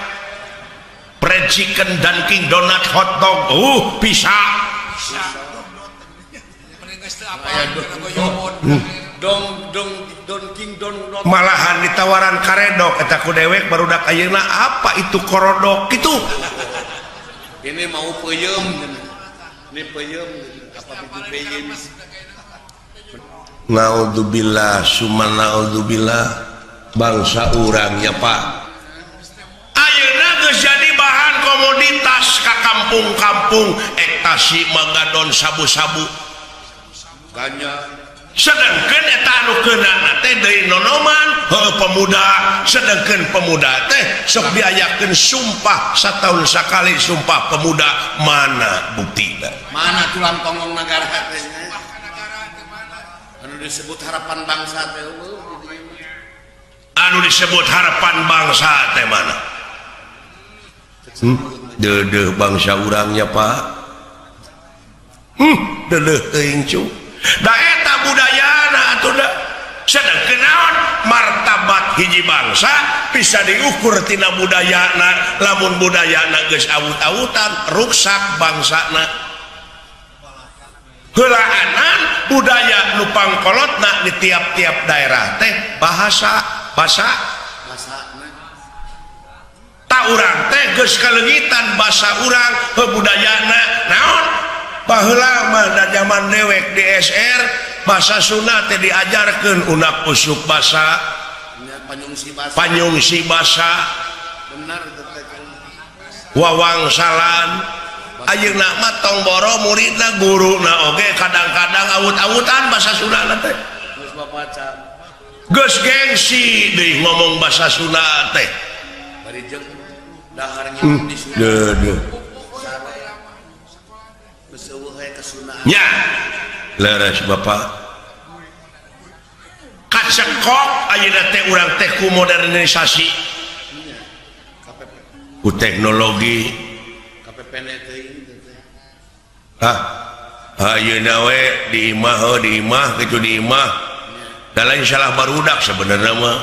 fried chicken Dunkin Donut hotdog bisa malahan ditawaran karedok eta ku dewek barudak ayeuna apa itu korodok kitu. Ini mau peyem, ini peyem, apa itu peyem? Naudzubillah, summa naudzubillah, bangsa urangnya Pak. Ayeuna geus jadi bahan komoditas ka kampung-kampung, ektasi, magadon, sabu-sabu, ganja. Sedangkan eta anu keunana teh deui nonoman, heuh pemuda, sedangkan pemuda teh sok diayakeun sumpah sataun sakali sumpah pemuda, mana buktina? Mana tulang tonggong nagara teh? Anu disebut harapan bangsa teh eueuh. Anu disebut harapan bangsa teh mana? Deudeuh bangsa urangnya Pak. Deudeuh teuing cu. Da eta budayana atuh da. Sedangkeun naon martabat hiji bangsa bisa diukur tina budayana, lamun budayana geus awut-awutan ruksak bangsana. Heulaanan budaya nu pangkolotna di tiap-tiap daerah teh bahasa, basa. Ta urang teh geus kaleungitan basa urang heuh budayana naon? Baheula mah da zaman dewek di SR bahasa Sunda teh diajarkeun unak usuk basa, panyungsi basa, wawangsalan. Ayeuna mah tong boro muridna guruna oge kadang-kadang awut-awutan bahasa Sunda teh. Geus gengsi deui ngomong bahasa Sunda teh. Deudeuh. Nya, leres Bapak. Kacekok ayeuna teh urang teh ku modernisasi, ku teknologi. Ah, ayeuna we di imah, di imah kitu di imah. Da lain salah barudak sebenarnya mah.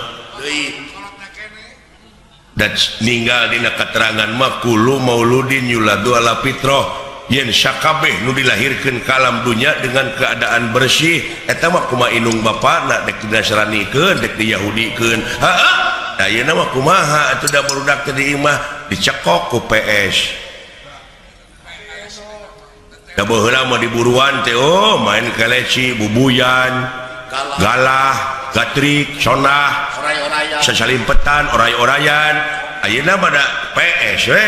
Dan ninggal dina keterangan mah kullu mauludin yuladu ala fitrah Yen sakabeh nu dilahirkeun ka alam dunya dengan keadaan bersih eta mah kumaha indung bapana dek dinasranikeun dek diyahudikeun. Heeh. Da ayeuna mah kumaha atuh da barudak teh di imah dicekok ku PS. Da baheula mah diburuan teh oh main keleci, bubuyan, galah, gatrik, sonah, sasalimpetan, oray-orayan. Ayeuna mah da PS we.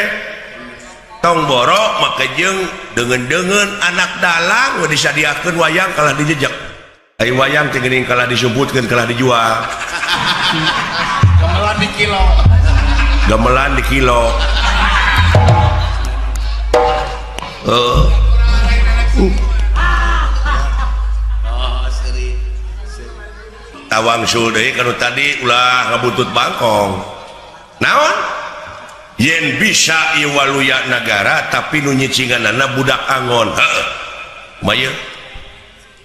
Tong borok make jeung deungeun-deungeun anak dalang we disadiakeun wayang kalah dijejek. Ai wayang teh geuning kalah disumputkeun kalah dijual. Gamelan di kilo. Gamelan di kilo. Tawang sul deui kanu tadi ulah ngabuntut bangkong. Naon? Yen bisa ieu waluya nagara tapi nu nyicinganana budak angon. Heeh. Kumaha?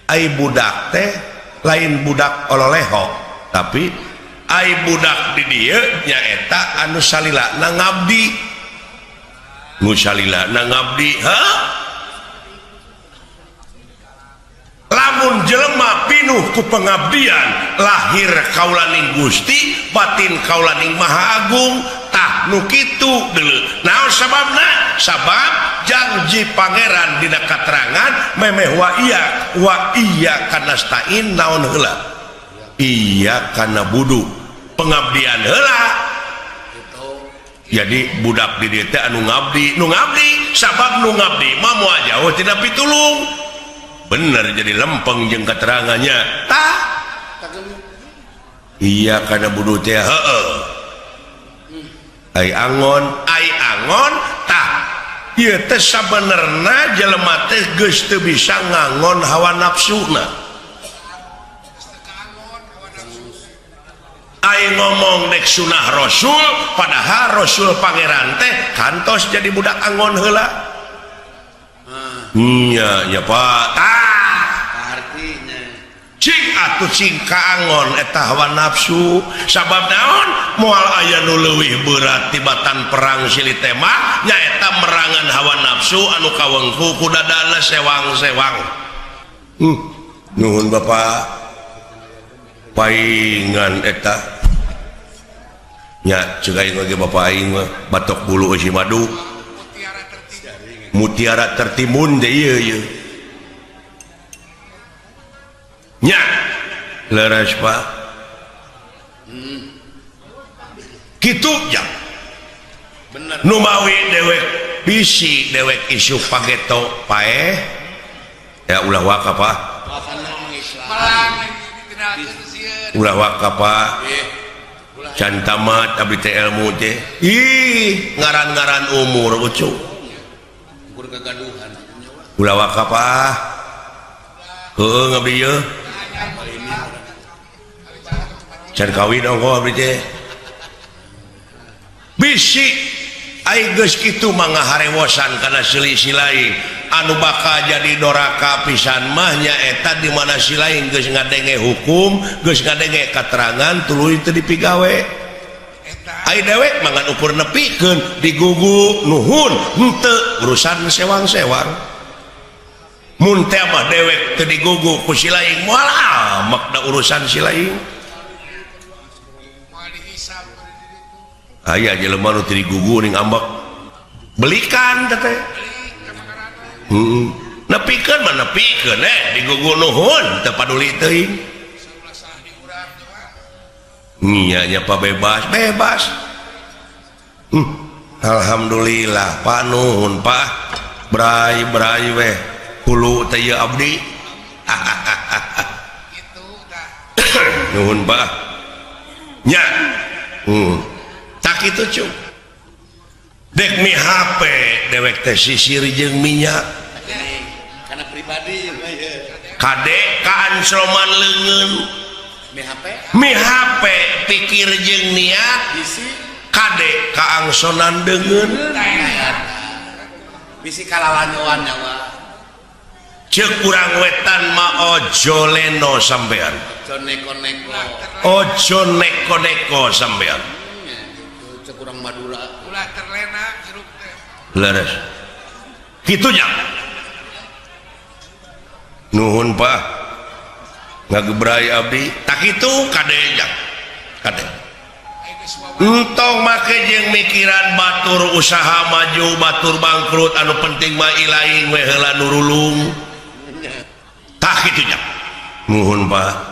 Ai budak teh lain budak ololeho, tapi ai budak di dieu nyaeta anu salilana ngabdi. Nu salilana ngabdi, heuh. Lamun jelema pinuh ku pengabdian, lahir kaulaning Gusti, batin kaulaning Maha Agung, tah nu kitu deuleu. Naon sababna? Sabab janji pangeran dina katerangan memeh wa iya kanastain naon heula? Iya kana budu. Pengabdian heula. Jadi budak di dieu teh anu ngabdi, nu ngabdi sabab nu ngabdi mah moal jauh tina pitulung. Bener jadi lempeng jeung keterangannya. Tah. Iya kana budu teh heueuh. Ai angon tah. Ieu teh sabenerna jelema teh geus teu bisa ngangon hawa nafsuna. Ai ngomong dek sunah Rasul padahal Rasul pangeran teh kantos jadi budak angon heula. Nya nya Pak. Tah artinya cing atuh cing kaangon eta hawa nafsu sabab naon moal aya nu leuwih berat tibatan perang silih tema nyaeta merangan hawa nafsu anu kawengku ku dadana sewang-sewang. Nuhun Bapak paingan eta nya ceuk aing ge Bapak aing mah batok bulu eusi madu mutiara tertimbun deh ieu ieu nya leres Pak kitu ja bener nu mawi dewek bisi dewek isu pageto paeh ya ulah waka Pak ulah waka Pak can tamat abdi teh ilmu teh ih ngaran-ngaran umur ucu ulah waka Pak heueuh ngabdi ieu can kawin ongkoh abdi teh bisi ai geus kitu mah ngaharewosan kana selisih lain anu bakal jadi doraka pisan mah nyaeta di mana si lain geus ngadenge hukum geus ngadenge katerangan tuluy teu dipigawe. Ai dewek mangan ukur nepikeun digugu nuhun henteu urusan sewang-sewang. Mun teh mah dewek teu digugu ku si lain moal amak da urusan si lain. Aya jelema nu teu digugu ning ambek belikan teh. Heeh. Nepikeun mah nepikeun digugu nuhun teu paduli teuing. Nya nya Pak bebas bebas. Alhamdulillah Pak nuhun Pak bray bray weh hulu teh ieu abdi. Nuhun Pak. Nya. Tak kitu cu. Dek mi HP dewek teh sisir jeung minyak. Karena pribadi kade kaansroman leungeun. Mi HP pikir jeung niat kade kaangsonan deungeun bisi kalalanyoan nyawa ceuk urang wetan mah ojo leno sampean ojo neko-neko ojo neko-neko sampean ceuk urang Madura ulah terlena hirup teh leres Kitu nya. Nuhun Pak, ngagebrai abdi. Tak itu kade jang, kade. Entong make jeung mikiran batur usaha maju, batur bangkrut, anu penting mah ilaing we heula nurulung. Tak kitu nya. Nuhun Pak.